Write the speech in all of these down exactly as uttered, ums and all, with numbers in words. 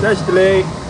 བཀྲ་ཤིས་བདེ་ལེགས།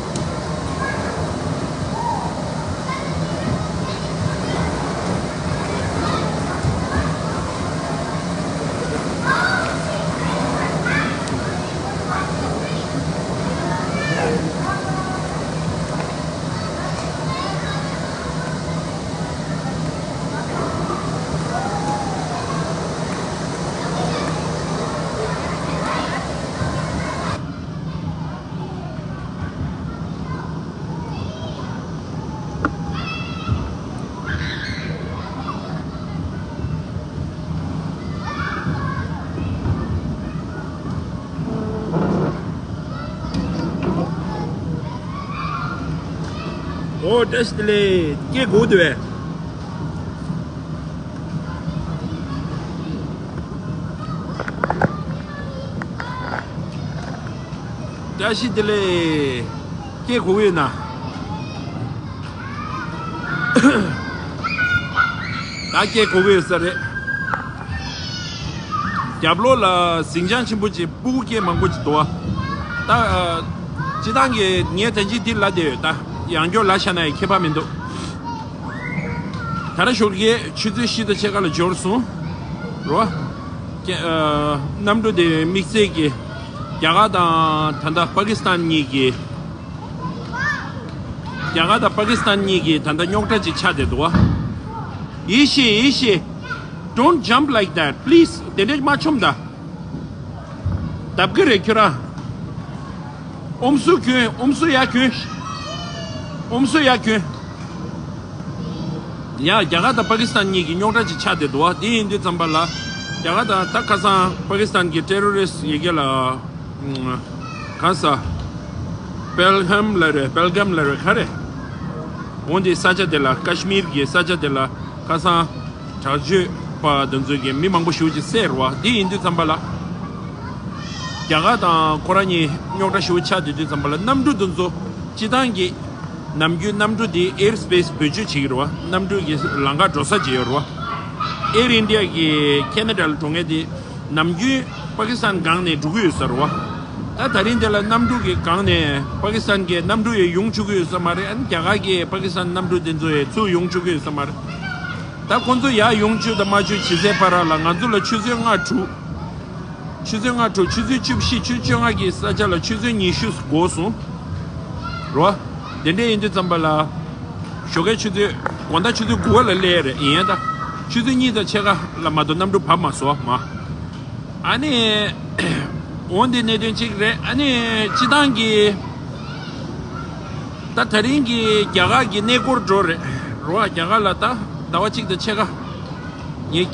ཨོ་བཀྲ་ཤིས་བདེ་ལེགས། སྐད་གོ་འདུག་བས། བཀྲ་ཤིས་བདེ་ལེགས། སྐད་གོ་གི་ཡོད་ན། ད་སྐད་གོ་གི་ཡོད་ས་རེད། རྒྱབ་ལོགས་ལ་ཟིང་ཆ་ཆེན་པོ་ཅིག་སྤུ་གུ་སྐད་མང་པོ་ཅིག་འདུག་བ། ད་ཨ། སྤྱི་བཏང་གི་ངས་ད་ཅི་འདི་ལ་བསྡད་ཡོད། ད་ཡང་སྐྱོར་ལ་བཞག་ན་ཡང་ཁྱད་པར་མི་འདུག་ད་ར་ཞོགས་ཀས་ཆུ་ཚོད་བཞི་དང་ཕྱེད་ཀ་ལ་འབྱོར་སོང་། རོ། ཀྱེ་ཨ། གནམ་གྲུ་དེ་དམིགས་བསལ་གྱི་རྒྱ་གར་དང་ད་ལྟ་པ་ཀི་སི་ཐན་གཉིས་ཀྱི། རྒྱ་གར་དང་པ་ཀི་སི་ཐན་གཉིས་ཀྱི་ད་ལྟ་རྙོག་དྲ་ཅིག་ཆགས་བསྡད་འདུག་བ། ཡེ་ཤེས། ཡེ་ཤེས། Don't jump like that, please. དེ་འདྲས་མ་མཆོངས་ད། བརྡབ་ཀྱི་རེད་ཁྱོད་རང་། ཨོམ་སུ་གྱོན། ཨོམ་སུ་ཡར་གྱོན། ཨོམ་སུ་ཡར་གྱོན། ཡ། རྒྱ་གར་དང་པ་ཀི་སི་ཐན་གཉིས་ཀྱི་རྙོག་དྲ་ཅིག་ཆགས་བསྡད་འདུག་བ། དེ་ཡིན་དུས་ཙམ་པ་ལ། རྒྱ་གར་དང་ད་ཁ་སང་པ་ཀི་སི་ཐན་གྱི་ཊེ་རོ་རི་སི་ཡི་གེ་ལ། ག་ས། པེལ་གྷམ་ལ་རེད། པེལ་གྷམ་ལ་རེད། ག་རེ། འོན་ཏེ་ས་ཆ་དེ་ལ། ཀ་ཤི་མིར་གྱི་ས་ཆ་དེ་ལ་ཁ་སང་དྲག་སྤྱོད་པ་དེ་ཚོ་གིས་མི་མང་པོ་ཞེ་པོ་ཅིག་བསད་རེད་བ། དེ་ཡིན་དུས་ཙམ་པ་ལ། རྒྱ་གར་དང་ཁོ་རང་གཉིས་རྙོག་དྲ་ཞེ་པོ་ཆགས་བསྡད་དུས་ཙམ་པ་ལ། གནམ་གྲུ་དེ་ཚོ་སྤྱི་བཏང་གི་ནམ་རྒྱུན་གནམ་གྲུ་དེ་ཨེར་སི་པེ་སི་བེད་སྤྱོད་བྱེད་ཀྱི་རེད་བ། གནམ་གྲུ་གི་ལམ་ཁ་འགྲོ་ས་ཅིག་ཡོད་རེད་བ། ཨེར་ཨིན་ཌི་ཡ་གི་ཁེ་ན་ཌ་ལ་འགྲོ་མཁན་དེ་ནམ་རྒྱུན་པ་ཀི་སི་ཐན་སྒང་ནས་འགྲོ་གི་ཡོད་ས་རེད་བ། ད་ད་རིང་དེ་ལ་གནམ་གྲུ་གི་སྒང་ནས་པ་ཀི་སི་ཐན་གྱི་གནམ་གྲུ་ཡང་ཡོང་བཅུག་གི་ཡོད་ས་མ་རེད། ཨ་ནི་རྒྱ་གར་གྱི་པ་ཀི་སི་ཐན་གནམ་གྲུ་དེ་ཚོ་ཡང་ཚུར་ཡོང་བཅུག་གི་ཡོད་ས་མ་རེད། ད་ཁོང་ཚོ་ཡར་ཡོང་བཅུག་དང་མ་བཅུག་བྱེད་སའི་བར་ལ་ང་ཚོ་ལ་ཆུ་ཚོད་ལྔ་དྲུག་ཆུ་ཚོད་ལྔ་དྲུག་ཆུ་ཚོད་བཅུ་བཞི། ཆུ་ཚོད་བཅོ་ལྔ་གི་ས་ཆ་ལ་ཆུ་ཚོད་ཉི་ཤུ་འགོར་སོང་། རོ། དེ་འདྲ་ཡིན་དུས་ཙམ་པ་ལ། ཞོགས་ཀའི་ཆུ་ཚོད། དགོང་དག་ཆུ་ཚོད་དགུ་པ་ལ་སླེབས་རེད། ཡིན་ཡང་ད། ཆུ་ཚོད་གཉིས་དང་ཕྱེད་ཀ་ལ་མ་གཏོགས་གནམ་གྲུ་བབས་མ་སོང་མ། ཨ་ནི། འོན་ཏེ་གནད་དོན་གཅིག་རེད། ཨ་ནི་སྤྱི་བཏང་གི། ད་ད་རིང་གི་རྒྱ་གར་གྱི་གནས་སྐོར་འགྲོ་རེད། རོ། རྒྱ་གར་ལ་ད་ཟླ་བ་གཅིག་དང་ཕྱེད་ཀ། ངས།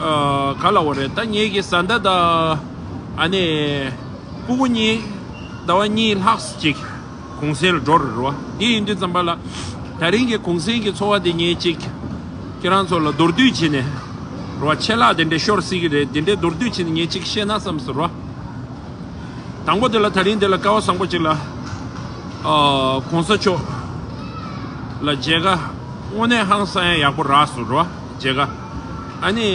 ཨ། ག་ལབ་དགོས་རེད། ད་ངེད་ཀྱི་བཟའ་ཟླ་དང་། ཨ་ནི། སྤུ་གུ་གཉིས། ཟླ་བ་གཉིས་ལྷག་ཅིག་གུང་སེང་ལ་འགྲོ་རེད་རོ། དེ་ཡིན་དུས་ཙམ་པ་ལ། ད་རིང་གི་གུང་སེང་གི་འཚོ་བ་དེ་ངས་ཅིག་ཁྱེད་རང་ཚོ་ལ་མདོར་བསྡུས་བྱས་ནས་རོ། ཆད་ལྷག་དེ་འདྲས་ཤོར་སྲིད་ཀྱི་རེད། དེ་འདྲས་མདོར་བསྡུས་བྱས་ནས་ངས་ཅིག་བཤད་ན་བསམ་སོང་རོ། དང་པོ་དེ་ལ་ད་རིང་དེ་ལ་སྐལ་བ་བཟང་པོ་ཅིག་ལ། ཨ། གོང་ས་མཆོག་ལ་མཇལ་ཁ་དངོས་གནས་ཧང་སང་ཡག་པོ་རག་སོང་རོ། མཇལ་ཁ། ཨ་ནི།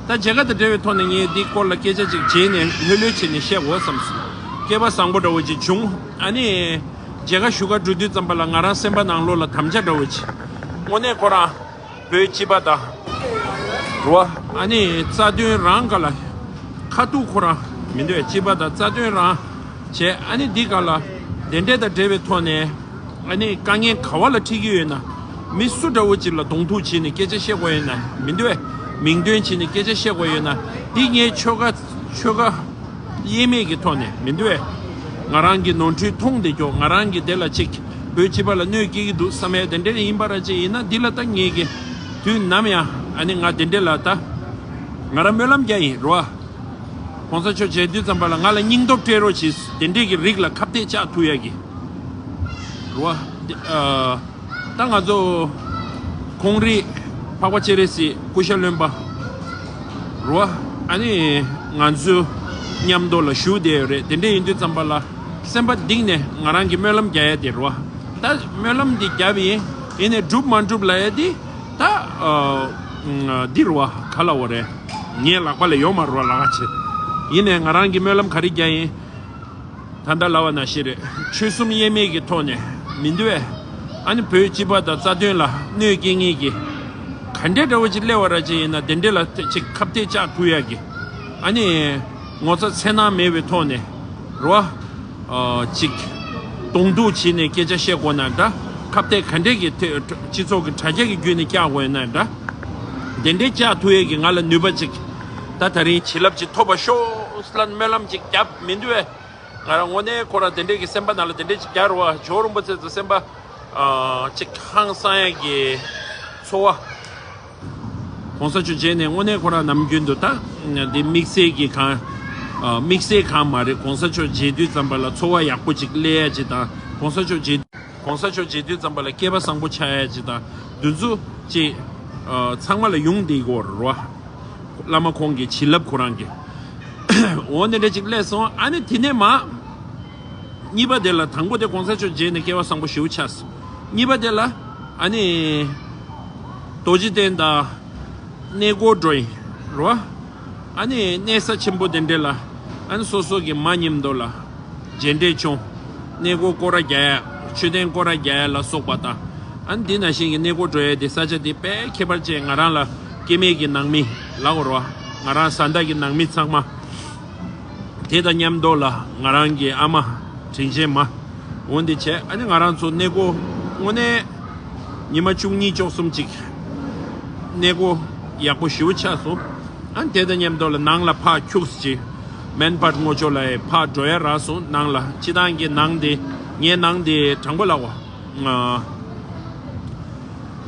ད་མཇལ་ཁ་དང་འབྲེལ་བའི་ཐོག་ནས་ངས་འདི་སྐོར་ལ་སྐད་ཆ་ཅིག་བྱས་ནས་ལྷོད་ལྷོད་བྱས་ནས་བཤད་དགོས་བསམ་སོང་། སྐལ་པ་བཟང་པོ་འདྲ་བོ་ཅིག་བྱུང་། ཨ་ནི། མཇལ་ཁ་ཞུ་ག་འགྲོ་དུས་ཙམ་པ་ལ་ང་རང་སེམས་པ་ནང་ལོགས་ལ་དམ་བཅའ་འདྲ་བོ་ཅིག་དངོས་གནས་ཁོ་རང་བོད་སྤྱི་པ་དང་། རོ། ཨ་ནི་རྩ་དོན་རང་ག་ལ། ཁ་ཐུག་ཁོ་རང་མི་འདོད། སྤྱི་པ་དང་རྩ་དོན་རང་བྱས། ཨ་ནི་འདི་ག་ལ་དེ་འདྲས་དང་འབྲེལ་བའི་ཐོག་ནས། ཨ་ནི་དཀའ་ངལ་ག་བ་ལ་འཕྲད་ཀྱི་ཡོད་ན། མི་སུ་འདྲ་བོ་ཅིག་ལ་གདོང་ཐུག་བྱས་ནས་སྐད་ཆ་བཤད་དགོས་ཡོད་ན་མི་འདོད། མིང་འདོན་བྱས་ནས་སྐད་ཆ་བཤད་དགོས་ཡོད་ན། འདི་ངའི་ཆོལ་ཁ། ཆོལ་ཁ། དབྱེར་མེད་ཀྱི་ཐོག་ནས་མི་འདོད། ང་རང་གི་ནོར་འཁྲུལ་མཐོང་བསྡད་ཀྱོག་ང་རང་གི་དེ་ལ་ཅིག་བོད་སྤྱི་པ་ལ་གནོད་སྐྱེལ་གྱི་འདུག་བསམ་ཡས་དེ་འདྲ་ཡིན་པ་ར་ཅིག་ཡིན་ན། འདི་ལ་ད་ངེད་ཀྱི་དུས་ནམ་ཡང་། ཨ་ནི་ང་དེ་འདྲ་ལ་ད་ང་རང་སྨོན་ལམ་རྒྱག་ཡིན་རོ། གོང་ས་མཆོག་མཇལ་དུས་ཙམ་པ་ལ་ང་ལ་སྙིང་སྟོབས་སྤྲད་རོགས་གྱིས། དེ་འདྲས་ཀྱི་རིགས་ལ་ཁ་གཏད་བཅག་ཐུབ་ཡ་གི་རོ། ཨ། ད་ང་ཚོ་ཁོང་རིགས་འཕགས་པ་སྤྱན་རས་གཟིགས་སྐུ་ཤ་རློན་པ་རོ། ཨ་ནི་ང་ཚོ་མཉམ་དུ་ལ་བཞུགས་བསྡད་ཡོད་རེད། དེ་འདྲ་ཡིན་དུས་ཙམ་པ་ལ་སེམས་པ་གཏིང་ནས་ང་རང་གི་སྨོན་ལམ་རྒྱག་ཡ་དེ་རོ། ད་སྨོན་ལམ་འདི་བརྒྱབ་ཡིན། ཡིན་ནའི་འགྲུབ་མ་འགྲུབ་ལབ་ཡ་འདི་ད་ཨ་འདི་རོ། ག་ལབ་དགོས་རེད། ངའི་ལག་པ་ལ་ཡོད་མ་རེད་རོ། ལག་ཆ་ཡིན་ནའི་ང་རང་གི་སྨོན་ལམ་ག་རེ་རྒྱག་ཡིན། ད་ལྟ་ལབ་པ་ནང་བཞིན་རེད། ཆོལ་གསུམ་དབྱེར་མེད་ཀྱི་ཐོག་ནས་མི་འདུག་བས། ཨ་ནི་བོད་སྤྱི་པ་དང་རྩ་དོན་ལ་གནོད་སྐྱེལ་མཁན་གྱི་ག་འདྲའི་འདྲ་བོ་ཅིག་སླེབས་པ་ར་ཅིག་ཡིན་ན་དེ་འདྲ་ལ་ཅིག་ཁ་གཏད་བཅག་ཐུབ་ཡག་གི། ཨ་ནི་ངོ་ཚ་འཚེར་སྣང་མེད་པའི་ཐོག་ནས་རེད་བ། ཅིག་གདོང་ཐུག་བྱས་ནས་སྐད་ཆ་བཤད་དགོས་ན་འདྲ། ཁ་གཏད་ག་འདྲས་ཀྱི་ཐོ་སྤྱི་ཚོགས་ཀྱི་དྲ་རྒྱ་གི་བརྒྱུད་ནས་བཀྱག་དགོས་ན་འདྲ། དེ་འདྲའི་བཀྱག་ཐུབ་ཡས་ཀྱི་ང་ལ་ནུས་པ་ཅིག་ད་ད་རིང་བྱིན་རླབས་ཅིག་ཐོབ་པ་ཤོག་ལ་སྨོན་ལམ་ཅིག་བརྒྱབ་མི་འདུག་བས། ང་རང་དངོས་གནས་ཁོ་རང་དེ་འདྲས་ཀྱི་སེམས་པ་ནང་ལ་དེ་འདྲས་ཅིག་བརྒྱབ་རེད་བ། ཇོ་རིན་པོ་ཆེ་ཚོ་སེམས་པ་ཅིག་ཧང་སང་ཡས་ཀྱི་ཚོར་བ། གོང་ས་མཆོག་མཇལ་ནས་དངོས་གནས་ཁོ་རང་ནམ་རྒྱུན་དུ་ད་འདི་དམིགས་བསལ་གྱི་གང་དམིགས་བསལ་གང་མ་རེད། གོང་ས་མཆོག་མཇལ་དུས་ཙམ་པ་ལ་ཚོར་བ་ཡག་པོ་ཅིག་སླེབས་ཡ་ཅིག་དང་། གོང་ས་མཆོག་མཇལ་གོང་ས་མཆོག་མཇལ་དུས་ཙམ་པ་ལ་སྐལ་པ་བཟང་པོ་ཆགས་ཡ་ཅིག་དང་འདི་ཚོ་ཅིག་ཚང་མ་ལ་ཡོང་བསྡད་ཀྱི་ཡོད་རེད་བ། བླ་མ་ཁོང་གི་བྱིན་རླབས་ཁོ་རང་གི། འོ་འདི་འདྲ་ཅིག་སླེབས་སོང་། ཨ་ནི་དེ་ནས་མ། གཉིས་པ་དེ་ལ་དང་པོ་དེ་གོང་ས་མཆོག་མཇལ་ནས་སྐལ་བ་བཟང་པོ་ཞེ་པོ་ཆགས་སོང་། གཉིས་པ་དེ་ལ་ཨ་ནི་རྡོ་རྗེ་གདན་དང་གནས་སྐོར་འགྲོ་ཡིན་རོ། ཨ་ནི་གནས་ས་ཆེན་པོ་དེ་འདྲ་ལ་ཨ་ནི་སོ་སོ་གི་མ་མཉམ་དུ་ལ་མཇལ་འཕྲད་བྱུང་། གནས་སྐོར་སྐོར་ར་རྒྱག་ཡ། མཆོད་རྟེན་སྐོར་ར་རྒྱག་ཡ་ལ་སོགས་པ་དང་། ཨ་ནི་འདི་ནང་བཞིན་གྱི་གནས་སྐོར་འགྲོ་ཡ་དེ་ས་ཆ་དེ་དཔེ་ཁྱད་པར་ཅན། ང་རང་ལ་སྐྱེ་དམན་གྱི་ནང་མི་ལབ་དགོས་རེད་བ། ང་རང་བཟའ་ཟླ་གི་ནང་མི་ཚང་མ། དེ་དང་མཉམ་དུ་ལ་ང་རང་གི་ཨ་མ་དྲིན་ཆེན་མ། འོ་འདི་བྱས། ཨ་ནི་ང་རང་ཚོ་གནས་སྐོར་དངོས་གནས་ཉི་མ་བཅུ་གཉིས་བཅུ་གསུམ་ཅིག་གནས་སྐོར་ཡག་པོ་ཞེ་པོ་ཆགས་སོང་། ཨ་ནི་དེ་དང་མཉམ་དུ་ལ་ནང་ལ་ཕར་ཁྱུགས་ཅིག་མན་པར་ངོ་ཅོག་ལ་ཕར་འགྲོ་ཡ་རག་སོང་། ནང་ལ་སྤྱི་བཏང་གི་ནང་དེ་ངའི་ནང་དེ་དྲང་པོ་ལབ་དགོས། ཨ།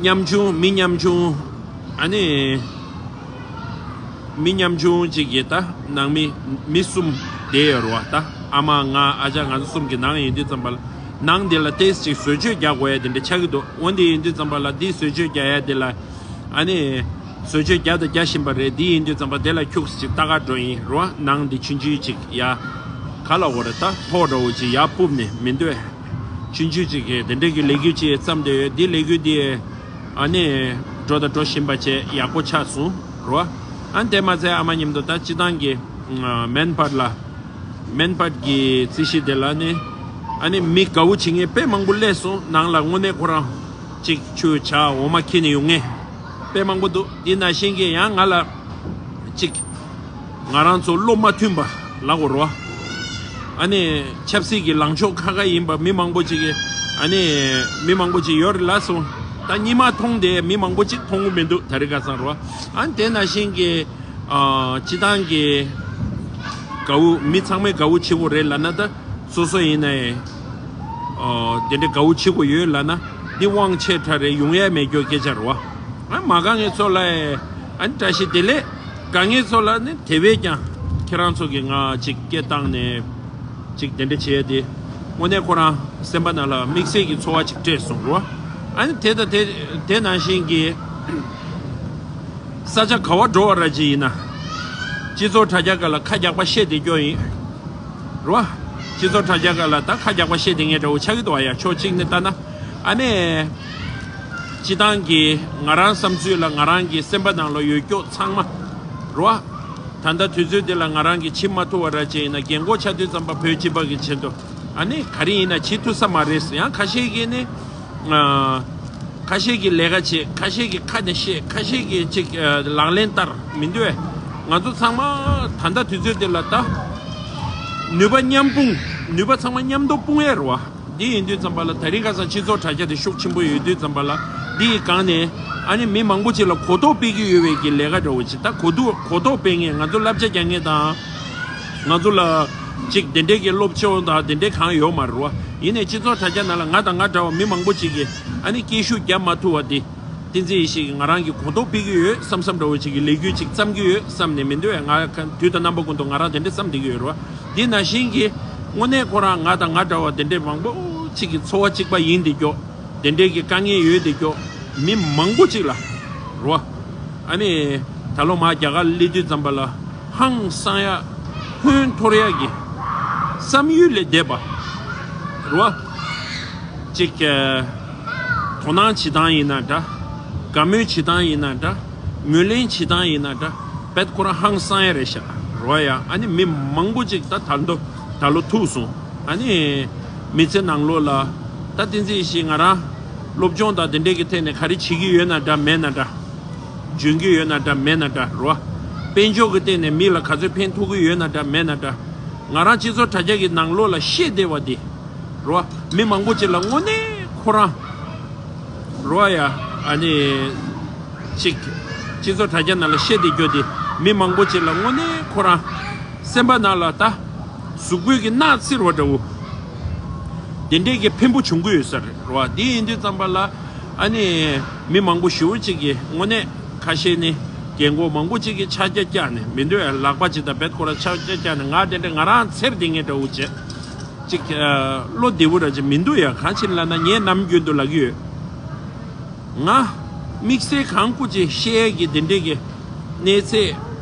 ཉམ་ཆུང་། མི་ཉམ་ཆུང་། ཨ་ནི་མི་ཉམ་ཆུང་གཅིག་གིས་ད་ནང་མི་མི་གསུམ་བསྡད་ཡོད་རེད་བ། ད་ཨ་མ་ང་ཨ་ཅག་ང་ཚོ་གསུམ་གྱི་ནང་ཡིན་དུས་ཙམ་པ་ལ་ནང་དེ་ལ་ཏོག་ཙམ་ཅིག་བཟོ་བཅོས་རྒྱག་དགོས་ཡ་དེ་འདྲ་ཆགས་ཀྱི་འདུག་འོ་འདི་ཡིན་དུས་ཙམ་པ་ལ་འདི་བཟོ་བཅོས་རྒྱག་ཡ་དེ་ལ་ཨ་ནི་བཟོ་བཅོས་རྒྱག་དང་རྒྱག་བཞིན་པ་རེད། འདི་ཡིན་དུས་ཙམ་པ་དེ་ལ་ཁྱུགས་ཅིག་ལྟ་ག་འགྲོ་ཡིན་རེད་བ། ནང་འདི་ཆུང་ཆུང་ཅིག་ཡ་ག་ལ་འོ་རེད། ད་ཐོག་འདྲ་བོ་ཅིག་ཡར་སྤུབས་ནས་མི་འདོད། ཆུང་ཆུང་ཅིག་གིས་དེ་འདྲས་ཀྱི་ལས་འགུལ་ཅིག་བརྩམས་བསྡད་ཡོད། འདི་ལས་འགུལ་འདི་ཨ་ནི་འགྲོ་དང་འགྲོ་བཞིན་པ་བྱས་ཡག་པོ་ཆགས་སོང་རོ། ཨ་ནི་དེ་མ་ཚད་ཨ་མ་མཉམ་དུ་ད་སྤྱི་བཏང་གི་མན་པར་ལ་མན་པར་གྱི་རྩིས་གཞི་དེ་ལ་ནི་ཨ་ནི་མི་དགའ་བོ་བྱེད་མཁན་དཔེ་མང་པོ་སླེབས་སོང་། ནང་ལ་དངོས་གནས་ཁོ་རང་ཅིག་ཆུ་ཇ་འོ་མ་འཁྱེར་ནས་ཡོང་མཁན་དཔེ་མང་པོ་འདུག་འདི་ནང་བཞིན་གྱི་ཡང་ང་ལ་ཅིག་ང་རང་ཚོ་བློ་མ་མཐུན་པ་ལབ་དགོས་རེད་བ། ཨ་ནི་ཆབ་སྲིད་ཀྱི་ལངས་ཕྱོགས་ཁ་ཁ་ཡིན་པ་མི་མང་པོ་ཅིག་གིས་ཨ་ནི་མི་མང་པོ་ཅིག་ཡོད་རེད་ལབ་སོང་། ད་སྔོན་མ་མཐོང་དེ་མི་མང་པོ་ཅིག་མཐོང་གི་མི་འདུག་ད་རེས་ཁ་སང་རེད་བ། ཨ་ནི་དེ་ནང་བཞིན་གྱི་ཨ་སྤྱི་བཏང་གི་དགའ་བོ་མི་ཚང་མས་དགའ་བོ་བྱེད་དགོས་རེད་ལབ་ན་ད་སོ་སོ་ཡིན་ནའི་ཨ་དེ་འདྲའི་དགའ་བོ་བྱེད་དགོས་ཡོད་ལབ་ན་འདི་དབང་ཆེ་དྲགས་རེད། ཡོང་ཡ་མེད་རྒྱུ་སྐད་ཆ་རེད་བ། ཨ་མ་དགའ་མཁན་ཚོ་ལ་ཨ་ནི་བཀྲ་ཤིས་བདེ་ལེགས། དགའ་མཁན་ཚོ་ལ་ནི་དེ་བས་ཀྱང་ཁྱེད་རང་ཚོ་གིས་ང་ཅིག་སྐད་བཏང་ནས་ཅིག་དེ་འདྲ་བྱས་ཏེ་དངོས་གནས་ཁོ་རང་སེམས་པ་ནང་ལ་དམིགས་བསལ་གྱི་ཚོར་བ་ཅིག་སྤྲད་སོང་རོ། ཨ་ནི་དེ་དང་དེ་དེ་ནང་བཞིན་གྱི་ས་ཆ་ག་བ་འགྲོ་བ་ར་ཅིག་ཡིན་ན་སྤྱི་ཚོགས་དྲ་རྒྱ་སྒང་ལ་ཁ་རྒྱག་པ་བཤད་བསྡད་རྒྱུ་ཡིན་རོ། སྤྱི་ཚོགས་དྲ་རྒྱ་སྒང་ལ་ད་ཁ་རྒྱག་པ་བཤད་བསྡད་མཁན་འདྲ་བོ་ཆགས་ཀྱི་འདུག་ཨ། ཡ་ཕྱོགས་གཅིག་ནས་ལྟ་ན། ཨ་ནི། སྤྱི་བཏང་གི་ང་རང་བསམ་ཚུལ་ལ་ང་རང་གི་སེམས་པ་ནང་ལ་ཡོད་སྐྱོ་ཚང་མ་རོ། ད་ལྟ་དུས་ཚོད་འདི་ལ་ང་རང་གི་བྱེད་མ་ཐུབ་པ་ར་ཅིག་ཡིན་ན་རྒན་གོག་ཆགས་དུས་ཙམ་པ་བོད་སྤྱི་པ་གི་ཆེད་དུ་ཨ་ནི་ག་རེ་ཡིན་ན་བྱེད་ཐུབ་ས་མ་རེད། ཡང་ཁ་ཤས་ཀྱིས་ནི་ཨ། ཁ་ཤས་ཀྱིས་ལས་ཀ་བྱེད། ཁ་ཤས་ཀྱིས་ཁ་ནས་བཤད། ཁ་ཤས་ཀྱིས་ཅིག་ཨ། ལག་ལེན་བསྟར་མི་འདུག་བས། ང་ཚོ་ཚང་མ་ད་ལྟ་དུས་ཚོད་འདི་ལ་ད་ནུས་པ་མཉམ་སྤུངས། ནུས་པ་ཚང་མ་མཉམ་དུ་སྤུངས་ཡས་རེད་བ། འདི་ཡིན་དུས་ཙམ་པ་ལ་ད་རིང་ཁ་སང་སྤྱི་ཚོགས་དྲ་རྒྱ་དེ་ཤུགས་ཆེན་པོ་ཡོད་དུས་ཙམ་པ་ལ་འདི་ཡི་སྒང་ནས་ཨ་ནི་མི་མང་པོ་ཅིག་ལ་གོ་རྟོགས་སྤེལ་གྱི་ཡོད་པའི་གི་ལས་ཀ་འདྲ་བོ་ཅིག་ད་གོ་རྟོགས་གོ་རྟོགས་སྤེལ་མཁན། ང་ཚོ་བསླབ་བྱ་རྒྱག་མཁན་དང་། ང་ཚོ་ལ་ཅིག་དེ་འདྲས་ཀྱི་སློབ་སྦྱོང་དང་དེ་འདྲས་གང་ཡོད་མ་རེད་བ། ཡིན་ནའི་སྤྱི་ཚོགས་དྲ་རྒྱ་ནང་ལ་ང་དང་ང་འདྲ་བ་མི་མང་པོ་ཅིག་གིས་ཨ་ནི་སྐད་ཤུགས་རྒྱབ་མ་ཐུབ་པ་འདི། བསྟན་འཛིན་ཡེ་ཤེས་ཀྱིས་ང་རང་གི་གོ་རྟོགས་སྤེལ་གྱི་ཡོད་བསམ་བསམ་འདྲ་བོ་ཅིག་གི་ལས་འགུལ་ཅིག་བརྩམས་ཀྱི་ཡོད་བསམ་ནས་མི་འདུག་བས། ང་ག་དུས་དང་རྣམ་པ་ཀུན་ཏུ་ང་རང་དེ་འདྲ་བསམ་བསྡད་ཀྱི་ཡོད་རེད་བ། འདི་ནང་བཞིན་གྱི་དངོས་གནས་ཁོ་རང་ང་དང་ང་འདྲ་བ་དེ་འདྲས་མང་པོ་ཅིག་གི་འཚོ་བ་གཅིག་པ་ཡིན་བསྡད་ཀྱོག་དེ་འདྲས་ཀྱི་དཀའ་ངལ་ཡོད་བསྡད་ཀྱོག་མི་མང་པོ་ཅིག་ལ་རེད་བ། ཨ་ནི་ད་ལོ་མར་རྒྱ་གར་སླེབས་དུས་ཙམ་པ་ལ་ཧང་སང་ཡ་ཧོན་འཐོར་ཡ་གི་བསམ་ཡུལ་ལས་འདས་པ་རེད་བ། ཅིག་ཨ། དོ་སྣང་བྱེད་སྟངས་ཡིན་ན་འདྲ། དགའ་མོས་བྱེད་སྟངས་ཡིན་ན་འདྲ། ངོས་ལེན་བྱེད་སྟངས་ཡིན་ན་འདྲ། དཔེ་ཁོ་རང་ཧང་སང་ཡ་རེད་ཤག་རོ་ཡ། ཨ་ནི་མི་མང་པོ་ཅིག་ད་ད་ལོ་ད་ལོ་ཐུག་སོང་ ཨ་ནི་མི་ཚེ་ནང་ལོགས་ལ་ད་བསྟན་འཛིན་ཡེ་ཤེས་ང་རང་སློབ་སྦྱོང་དང་དེ་འདྲས་ཀྱི་ཐད་ནས་ག་རེ་བྱེད་ཀྱི་ཡོད་ན་འདྲ་མེད་ན་འདྲ། འཇོན་གྱི་ཡོད་ན་འདྲ་མེད་ན་འདྲ་རོ། དཔལ་འབྱོར་གྱི་སྟེང་ནས་མི་ལ་ག་ཚོད་ཕན་ཐོགས་ཀྱི་ཡོད་ན་འདྲ་མེད་ན་འདྲ། ང་རང་སྤྱི་ཚོགས་དྲ་རྒྱ་གི་ནང་ལོགས་ལ་བཤད་བསྡད་པ་འདི་རོ། མི་མང་པོ་ཅིག་ལ་དངོས་གནས་ཁོ་རང་རོ་ཡ། ཨ་ནི་ཅིག་སྤྱི་ཚོགས་དྲ་རྒྱ་ནང་ལ་བཤད་བསྡད་རྒྱུ་དེ་མི་མང་པོ་ཅིག་ལ་དངོས་གནས་ཁོ་རང་སེམས་པ་ནང་ལ་ད་གཟུགས་པོའི་གི་སྣ་འཚེར་བ་འདྲ་བོ། དེ་འདྲས་ཀྱི་ཕན་པོ་བྱུང་གི་ཡོད་ས་རེད་རོ། དེ་ཡིན་དུས་ཙམ་པ་ལ་ཨ་ནི་མི་མང་པོ་ཞེ་པོ་ཅིག་གིས་དངོས་གནས་ཁ་ཤས་ནི་རྒན་གོག་མང་པོ་ཅིག་གིས་ཕྱག་རྒྱ་བཀྱགས་ནས་མི་འདུག་ཡ། ལག་པ་ཅིག་དང་རྦད་ཁོ་ར་ཕྱག་རྒྱ་བཀྱགས་ནས་ང་དེ་འདྲས་ང་རང་འཚེར་བསྡད་མཁན་འདྲ་བོ་བྱས། ཅིག་ཨ། བློ་བདེ་པོ་ར་ཅིག་མི་འདུག་ཡ། གང་ཕྱིར་ལབ་ན་ངས་ནམ་རྒྱུན་དུ་ལབ་ཀྱི་ཡོད། ང་དམིགས་བསལ་གང་སྐུ་ཅིག་བཤད་ཡས་ཀྱི་དེ་འདྲས་ཀྱི་གནས་ཚད་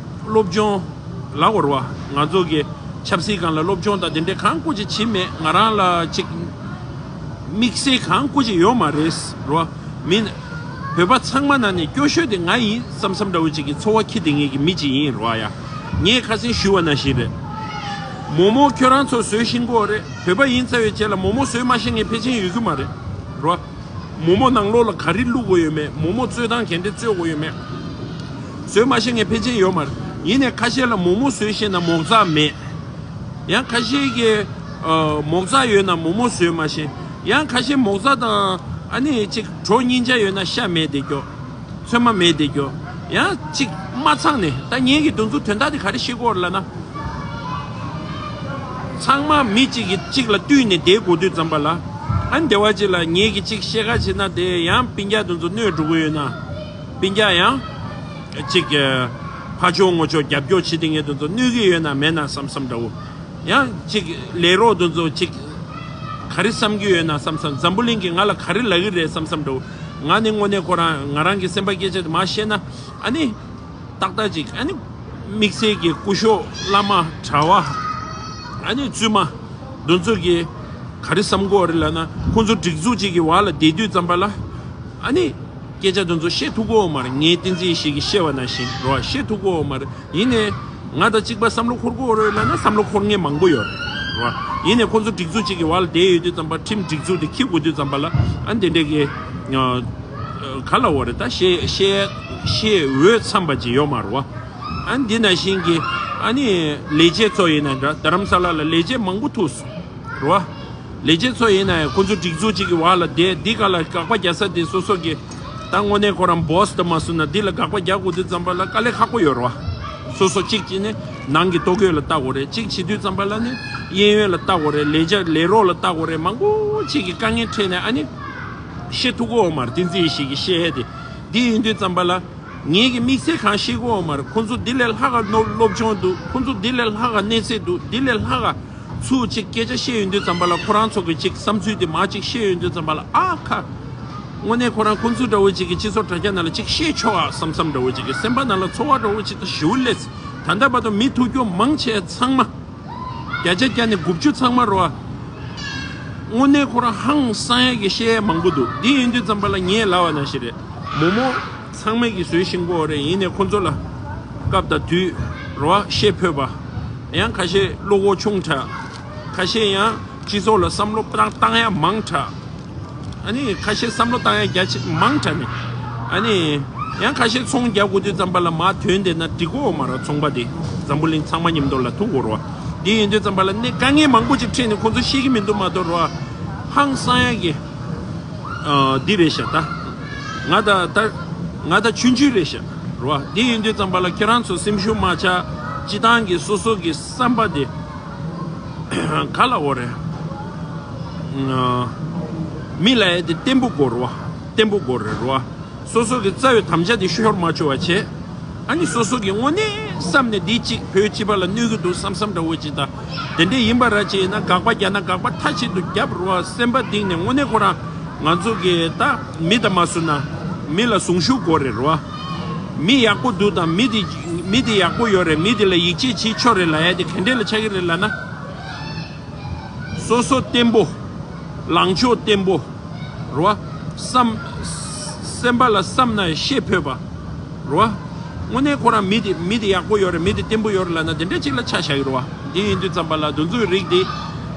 སློབ་སྦྱོང་ལབ་དགོས་རེད་བ། ང་ཚོ་གི་ཆབ་སྲིད་སྒང་ལ་སློབ་སྦྱོང་དང་དེ་འདྲས་གང་སྐུ་ཅིག་བྱེད་མེད། ང་རང་ལ་ཅིག་དམིགས་བསལ་གང་སྐུ་ཅིག་ཡོད་མ་རེད་རེད་བ། མི་བོད་པ་ཚང་མ་ནང་ནས་སྐྱོ་ཤོས་དེ་ང་ཡིན་བསམ་བསམ་འདྲ་བོ་ཅིག་གི་ཚོར་བ་འཁྱེར་བསྡད་མཁན་གྱི་མི་ཅིག་ཡིན་རེད་བ་ཡ། ངས་ཁ་སང་ཞུས་པ་ནང་བཞིན་རེད། མོག་མོག་ཁྱོད་རང་ཚོ་བཟོས་ཤེས་ཀྱི་ཡོད་རེད། བོད་པ་ཡིན་ཚར་བའི་རྗེས་ལ་མོག་མོག་བཟོས་མ་ཤེས་མཁན་ཕལ་ཆེར་ཡོད་ཀྱི་མ་རེད་རེད་བ། མོག་མོག་ནང་ལོགས་ལ་ག་རེ་བླུགས་དགོས་ཡོད་མེད། མོག་མོག་བཙོས་སྟངས་ག་འདྲ་བཙོས་དགོས་ཡོད་མེད། བཟོས་མ་ཤེས་མཁན་ཕལ་ཆེར་ཡོད་མ་རེད། ཡིན་ནའི་ཁ་ཤས་ལ་མོག་མོག་བཟོས་ཤེས་ན་མོག་ཚགས་མེད། ཡང་ཁ་ཤས་ཀྱིས་ཨ། མོག་ཚགས་ཡོད་ན་མོག་མོག་བཟོས་མ་ཤེས། ཡང་ཁ་ཤས་མོག་ཚགས་དང་ཨ་ནི་ཅིག་གྲོ་སྙིང་ཆ་ཡོད་ན་ཤ་མེད་བསྡད་རྒྱུ། ཚོད་མ་མེད་བསྡད་རྒྱུ། ཡང་ཅིག་མ་ཚང་ནས་ད་ངེད་ཀྱིས་དེ་ཚོ་དོན་དག་དེ་ག་རེ་ཤེས་ཀྱི་ཡོད་རེད་ལབ་ན། ཚང་མ་མི་གཅིག་གིས་གཅིག་ལ་བསྟུན་ནས་བསྡད་དགོས་དུས་ཙམ་པ་ལ། ཨ་ནི་སྡེ་བ་གཅིག་ལ་ངེད་ཀྱིས་གཅིག་བཤད་ཁ་བྱེད་ན་དེ་ཡང་སྤུན་ཀྱག་དེ་ཚོ་གནོད་འགྲོ་གི་ཡོད་ན། སྤུན་ཀྱག་ཡང་གཅིག་ཕར་ཕྱོགས་ཚུར་ཕྱོགས་རྒྱབ་སྐྱོར་བྱེད་དེ་ངེད་དེ་ཚོ་གནོད་ཀྱི་ཡོད་ན་མེད་ན་བསམ་བསམ་འདྲ་བོ། ཡང་གཅིག་ལས་རོགས་དེ་ཚོ་གཅིག་ག་རེ་བསམ་གྱི་ཡོད་ན་བསམ་བསམ། འཛམ་བུ་གླིང་གིས་ང་ལ་ག་རེ་ལབ་ཀྱི་རེད་བསམ་བསམ་འདྲ་བོ། ང་ནི་དངོས་གནས་ཁོ་རང་ང་རང་གི་སེམས་པ་སྐད་ཆ་དེ་མར་བཤད་ན། ཨ་ནི། ཏག་ཏག་ཅིག་ཨ་ནི་དམིགས་བསལ་གྱི་སྐུ་ཞབས་བླ་མ་གྲྭ་བ་ཨ་ནི་བཙུན་མ་འདི་ཚོ་གིས་ག་རེ་བསམ་གྱི་ཡོད་རེད་ལབ་ན། ཁོང་ཚོ་སྒྲིག་འཛུགས་གཅིག་གི་འོག་ལ་བསྡད་དུས་ཙམ་པ་ལ་ཨ་ནི་སྐད་ཆ་འདི་ཚོ་བཤད་ཐུབ་ཀྱི་ཡོད་མ་རེད། ངས་བསྟན་འཛིན་ཡེ་ཤེས་ཀྱིས་བཤད་པ་ནང་བཞིན་རེད་བ། བཤད་ཐུབ་ཀྱི་ཡོད་མ་རེད། ཡིན་ནའི་ང་དང་གཅིག་པ་བསམ་བློ་འཁོར་གྱི་ཡོད་རེད་ལབ་ན་བསམ་བློ་འཁོར་མཁན་མང་པོ་ཡོད་རེད་བ། ཡིན་ནའི་ཁོང་ཚོ་སྒྲིག་འཛུགས་གཅིག་གི་འོག་ལ་བསྡད་ཡོད་དུས་ཙམ་པ་ཁྲིམས་སྒྲིག་འཛུགས་དེ་འཁྱེར་དགོས་དུས་ཙམ་པ་ལ་ཨ་ནི་དེ་འདྲས་ཀྱི་ག་ལབ་དགོས་རེད། ད་བཤད་བཤད་བཤད་འོས་འཚམས་པ་ཅིག་ཡོད་མ་རེད་བ། ཨ་ནི་འདི་ནང་བཞིན་གྱི་ཨ་ནི་ལས་བྱེད་ཚོ་ཡིན་ན་འདྲ། རྡ་རམ་ས་ལ་ལ་ལས་བྱེད་མང་པོ་ཐུག་སོང་རེད་བ། ལས་བྱེད་ཚོ་ཡིན་ན་ཡང་ཁོང་ཚོ་སྒྲིག་འཛུགས་གཅིག་གི་འོག་ལ་བསྡད། འདི་ག་ལ་དགག་པ་རྒྱག་ས་དེ་སོ་སོ་གི་ད་དངོས་གནས་ཁོ་རང་བོ་སི་དེ་མ་སོང་ན་འདི་ལ་དགག་པ་རྒྱག་དགོས་དུས་ཙམ་པ་ལ་དཀའ་ལས་ཁག་པོ་ཡོད་རེད་བ། སོ་སོ་གཅིག་བྱས་ནས་ནང་གི་ལྟོ་གོས་ལ་ལྟ་དགོས་རེད། གཅིག་བྱེད་དུས་ཙམ་པ་ལ་ནི་གཡས་གཡོན་ལ་ལྟ་དགོས་རེད། ལས་བྱ་ལས་རོགས་ལ་ལྟ་དགོས་རེད། མང་པོ་ཅིག་གི་དཀའ་ངལ་འཕྲད་ནས་ཨ་ནི་བཤད་ཐུབ་ཀྱི་ཡོད་མ་རེད། བསྟན་འཛིན་ཡེ་ཤེས་ཀྱིས་བཤད་ཡས་དེ། འདི་ཡིན་དུས་ཙམ་པ་ལ་ངེད་ཀྱིས་དམིགས་བསལ་གང་བཤད་ཀྱི་ཡོད་མ་རེད། ཁོང་ཚོ་འདི་ལས་ལྷག་ག་སློབ་སློབ་སྦྱོང་འདུག་ཁོང་ཚོ་འདི་ལས་ལྷག་ག་གནས་ཚད་འདུག་འདི་ལས་ལྷག་ག་ཚུར་ཅིག་སྐད་ཆ་བཤད་ཡོང་དུས་ཙམ་པ་ལ་ཁོ་རང་ཚོ་གི་ཅིག་བསམ་ཚུལ་དེ་མར་ཅིག་བཤད་ཡོང་དུས་ཙམ་པ་ལ་ཨ་ཁ། དངོས་གནས་ཁོ་རང་ཁོང་ཚོ་འདྲ་བོ་ཅིག་གི་སྤྱི་ཚོགས་དྲ་རྒྱ་ནང་ལ་ཅིག་བཤད་ཆོག་ཨ་བསམ་བསམ་འདྲ་བོ་ཅིག་གི་སེམས་པ་ནང་ལ་ཚོར་བ་འདྲ་བོ་ཅིག་ད་ཞེ་པོ་སླེབས། ད་ལྟ་བར་དུ་མི་ཐུག་རྒྱུ་མང་ཆེ་ཚང་མ། བརྒྱ་ཆ་བརྒྱ་ནས་དགུ་བཅུ་ཚང་མ་རོ། དངོས་གནས་ཁོ་རང་ཧང་སང་ཡ་གི་བཤད་ཡ་མང་པོ་འདུག་འདི་ཡིན་དུས་ཙམ་པ་ལ་ངས་ལབ་པ་ནང་བཞིན་རེད། མོག་མོག་ཚང་མས་ཀྱིས་བཟོས་ཤེས་ཀྱི་ཡོད་རེད། ཡིན་ནའི་ཁོ་ཚོ་ལ་སྐབས་དང་དུས་རོ་བཤད་ཕོད་པ། ཡང་ཁ་ཤས་བློ་ཁོག་ཆུང་དྲགས། ཁ་ཤས་ཡང་སྤྱི་ཚོགས་ལ་བསམ་བློ་བཏང་བཏང་ཡ་མང་དྲགས། ཨ་ནི་ཁ་ཤས་བསམ་བློ་བཏང་ཡ་རྒྱ་ཆེ་མང་དྲགས་ནས། ཨ་ནི་ཡང་ཁ་ཤས་ཚོང་རྒྱག་དགོས་དུས་ཙམ་པ་ལ་མར་ཐོན་བསྡད་ན་འགྲིག་གི་ཡོད་མ་རེད། ཚོང་པ་དེ་འཛམ་བུ་གླིང་ཚང་མ་མཉམ་དུ་ལ་ཐུག་དགོས་རེད་བ། འདི་ཡིན་དུས་ཙམ་པ་ལ་ནི་དཀའ་ངལ་མང་པོ་ཅིག་འཕྲད་ནས་ཁོང་ཚོ་ཤེས་ཀྱི་མི་འདུག་མ་གཏོགས་རེད་བ། ཧང་སང་ཡ་གི་ཨ། འདི་རེད་ཤག་ད། ང་ད་ད་ང་ད་ཆུང་ཆུང་རེད་ཤག་རེད་བ། འདི་ཡིན་དུས་ཙམ་པ་ལ་ཁྱེད་རང་ཚོ་སེམས་ཤུགས་མ་ཆག་སྤྱི་བཏང་གི་སོ་སོ་གི་བསམ་པ་དེ། ག་ལབ་དགོས་རེད། མི་ལབ་ཡ་དེ་བརྟན་པོ་དགོས་རེད་བ། བརྟན་པོ་དགོས་རེད་བ། སོ་སོ་གི་རྩ་བའི་དམ་བཅའ་དེ་ཤོར་མ་བཅུག་པ་བྱས། ཨ་ནི་སོ་སོ་གི་དངོས་གནས་བསམ་ནས་འདི་གཅིག་བོད་སྤྱི་པ་ལ་གནོད་ཀྱི་འདུག་བསམ་བསམ་འདྲ་བོ་ཅིག་དང་། དེ་འདྲས་ཡིན་པ་ར་ཅིག་ཡིན་ན་དགག་པ་རྒྱག་ན་དགག་པ་མཐའ་གཅིག་ཏུ་རྒྱབ་རེད་བ། སེམས་པ་གཏིང་ནས་དངོས་གནས་ཁོ་རང་ང་ཚོ་གི་ད་མི་དང་མ་བསུ་ན་མི་ལ་གཟུངས་གཞུག་དགོས་རེད་རེད་བ། མི་ཡག་པོ་འདུག་དང་མི་དེ་མི་དེ་ཡག་པོ་ཡོད་རེད། མི་དེ་ལ་ཡིད་ཆེས་བྱེད་ཆོག་རེད་ལབ་ཡ་དེ་ག་འདྲས་ལ་ཆགས་ཀྱི་རེད་ལབ་ན། སོ་སོ་བརྟན་པོ། ལངས་ཕྱོགས་བརྟན་པོ། རེད་བ། བསམ། སེམས་པ་ལ་བསམ་ན་བཤད་ཕོད་པ། རེད་བ། དངོས་གནས་ཁོ་རང་མི་དེ་མི་དེ་ཡག་པོ་ཡོད་རེད། མི་དེ་བརྟན་པོ་ཡོད་རེད་ལབ་ན་དེ་འདྲ་ཅིག་ལ་ཆ་བཞག་གི་རེད་བ། འདི་ཡིན་དུས་ཙམ་པ་ལ་དེ་ཚོའི་རིགས་དེ་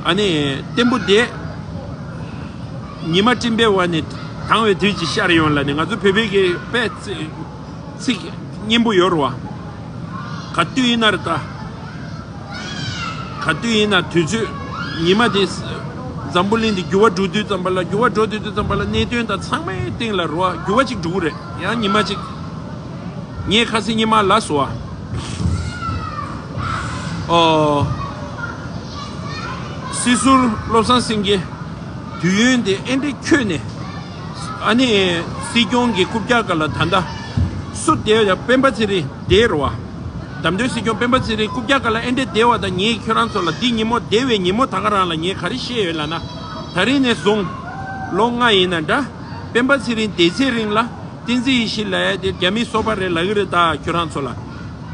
ཨ་ནི་བརྟན་པོ་བསྡད། ཉི་མ་སྤྲིན་པའི་འོག་ནས་དྭངས་པའི་དུས་ཀྱི་ཤར་ཡོང་ལབ་ནས། ང་ཚོ་བོད་པའི་གི་དཔེ་ཚིག་སྙན་པོ་ཡོད་རེད་བ། ག་དུས་ཡིན་ན་རེད་ད། ག་དུས་ཡིན་ན་དུས་ཚོད། ཉི་མ་དེ། འཛམ་བུ་གླིང་འདི་འགྱུར་བ་འགྲོ་དུས་ཙམ་པ་ལ། འགྱུར་བ་འགྲོ་དུས་དུས་ཙམ་པ་ལ་གནད་དོན་དང་ཚང་མའི་སྟེང་ལ་རེད་བ། འགྱུར་བ་ཅིག་འགྲོ་གི་རེད། ཡང་ཉི་མ་ཅིག་ངས་ཁ་སང་ཉི་མ་ལབ་སོང་བ། ཨོ། སྲིད་ཟུར་བློ་བཟང་སེང་གེ་དུས་ཡུན་དེ་ཨེ་འདྲས་འཁྱོལ་ནས། ཨ་ནི་སྲིད་སྐྱོང་གི་རྐུབ་བཀྱག་སྒང་ལ་ད་ལྟ་སུ་བསྡད་ཡ། སྤེན་པ་ཚེ་རིང་བསྡད་རེད་བ། བདམས་ཐོན་སྲིད་སྐྱོང་སྤེན་པ་ཚེ་རིང་རྐུབ་བཀྱག་སྒང་ལ་ཨེ་འདྲས་བསྡད་པ་དང་། ངས་ཁྱོད་རང་ཚོ་ལ་འདི་ཉིན་མོ། བསྡད་པའི་ཉིན་མོ་ད་ག་རང་ལ་ངས་ག་རེ་བཤད་ཡོད་ལབ་ན། ད་རིང་ནས་བཟུང་ལོ་ལྔ་ཡིན་ན་འདྲ། སྤེན་པ་ཚེ་རིང་བསྡད་ཚེ་རིང་ལ། བསྟན་འཛིན་ཡེ་ཤེས་ལབ་ཡ་དེ་རྒྱ་མིའི་སོ་པ་རེད་ལབ་ཀྱི་རེད་ད། ཁྱོད་རང་ཚོ་ལ།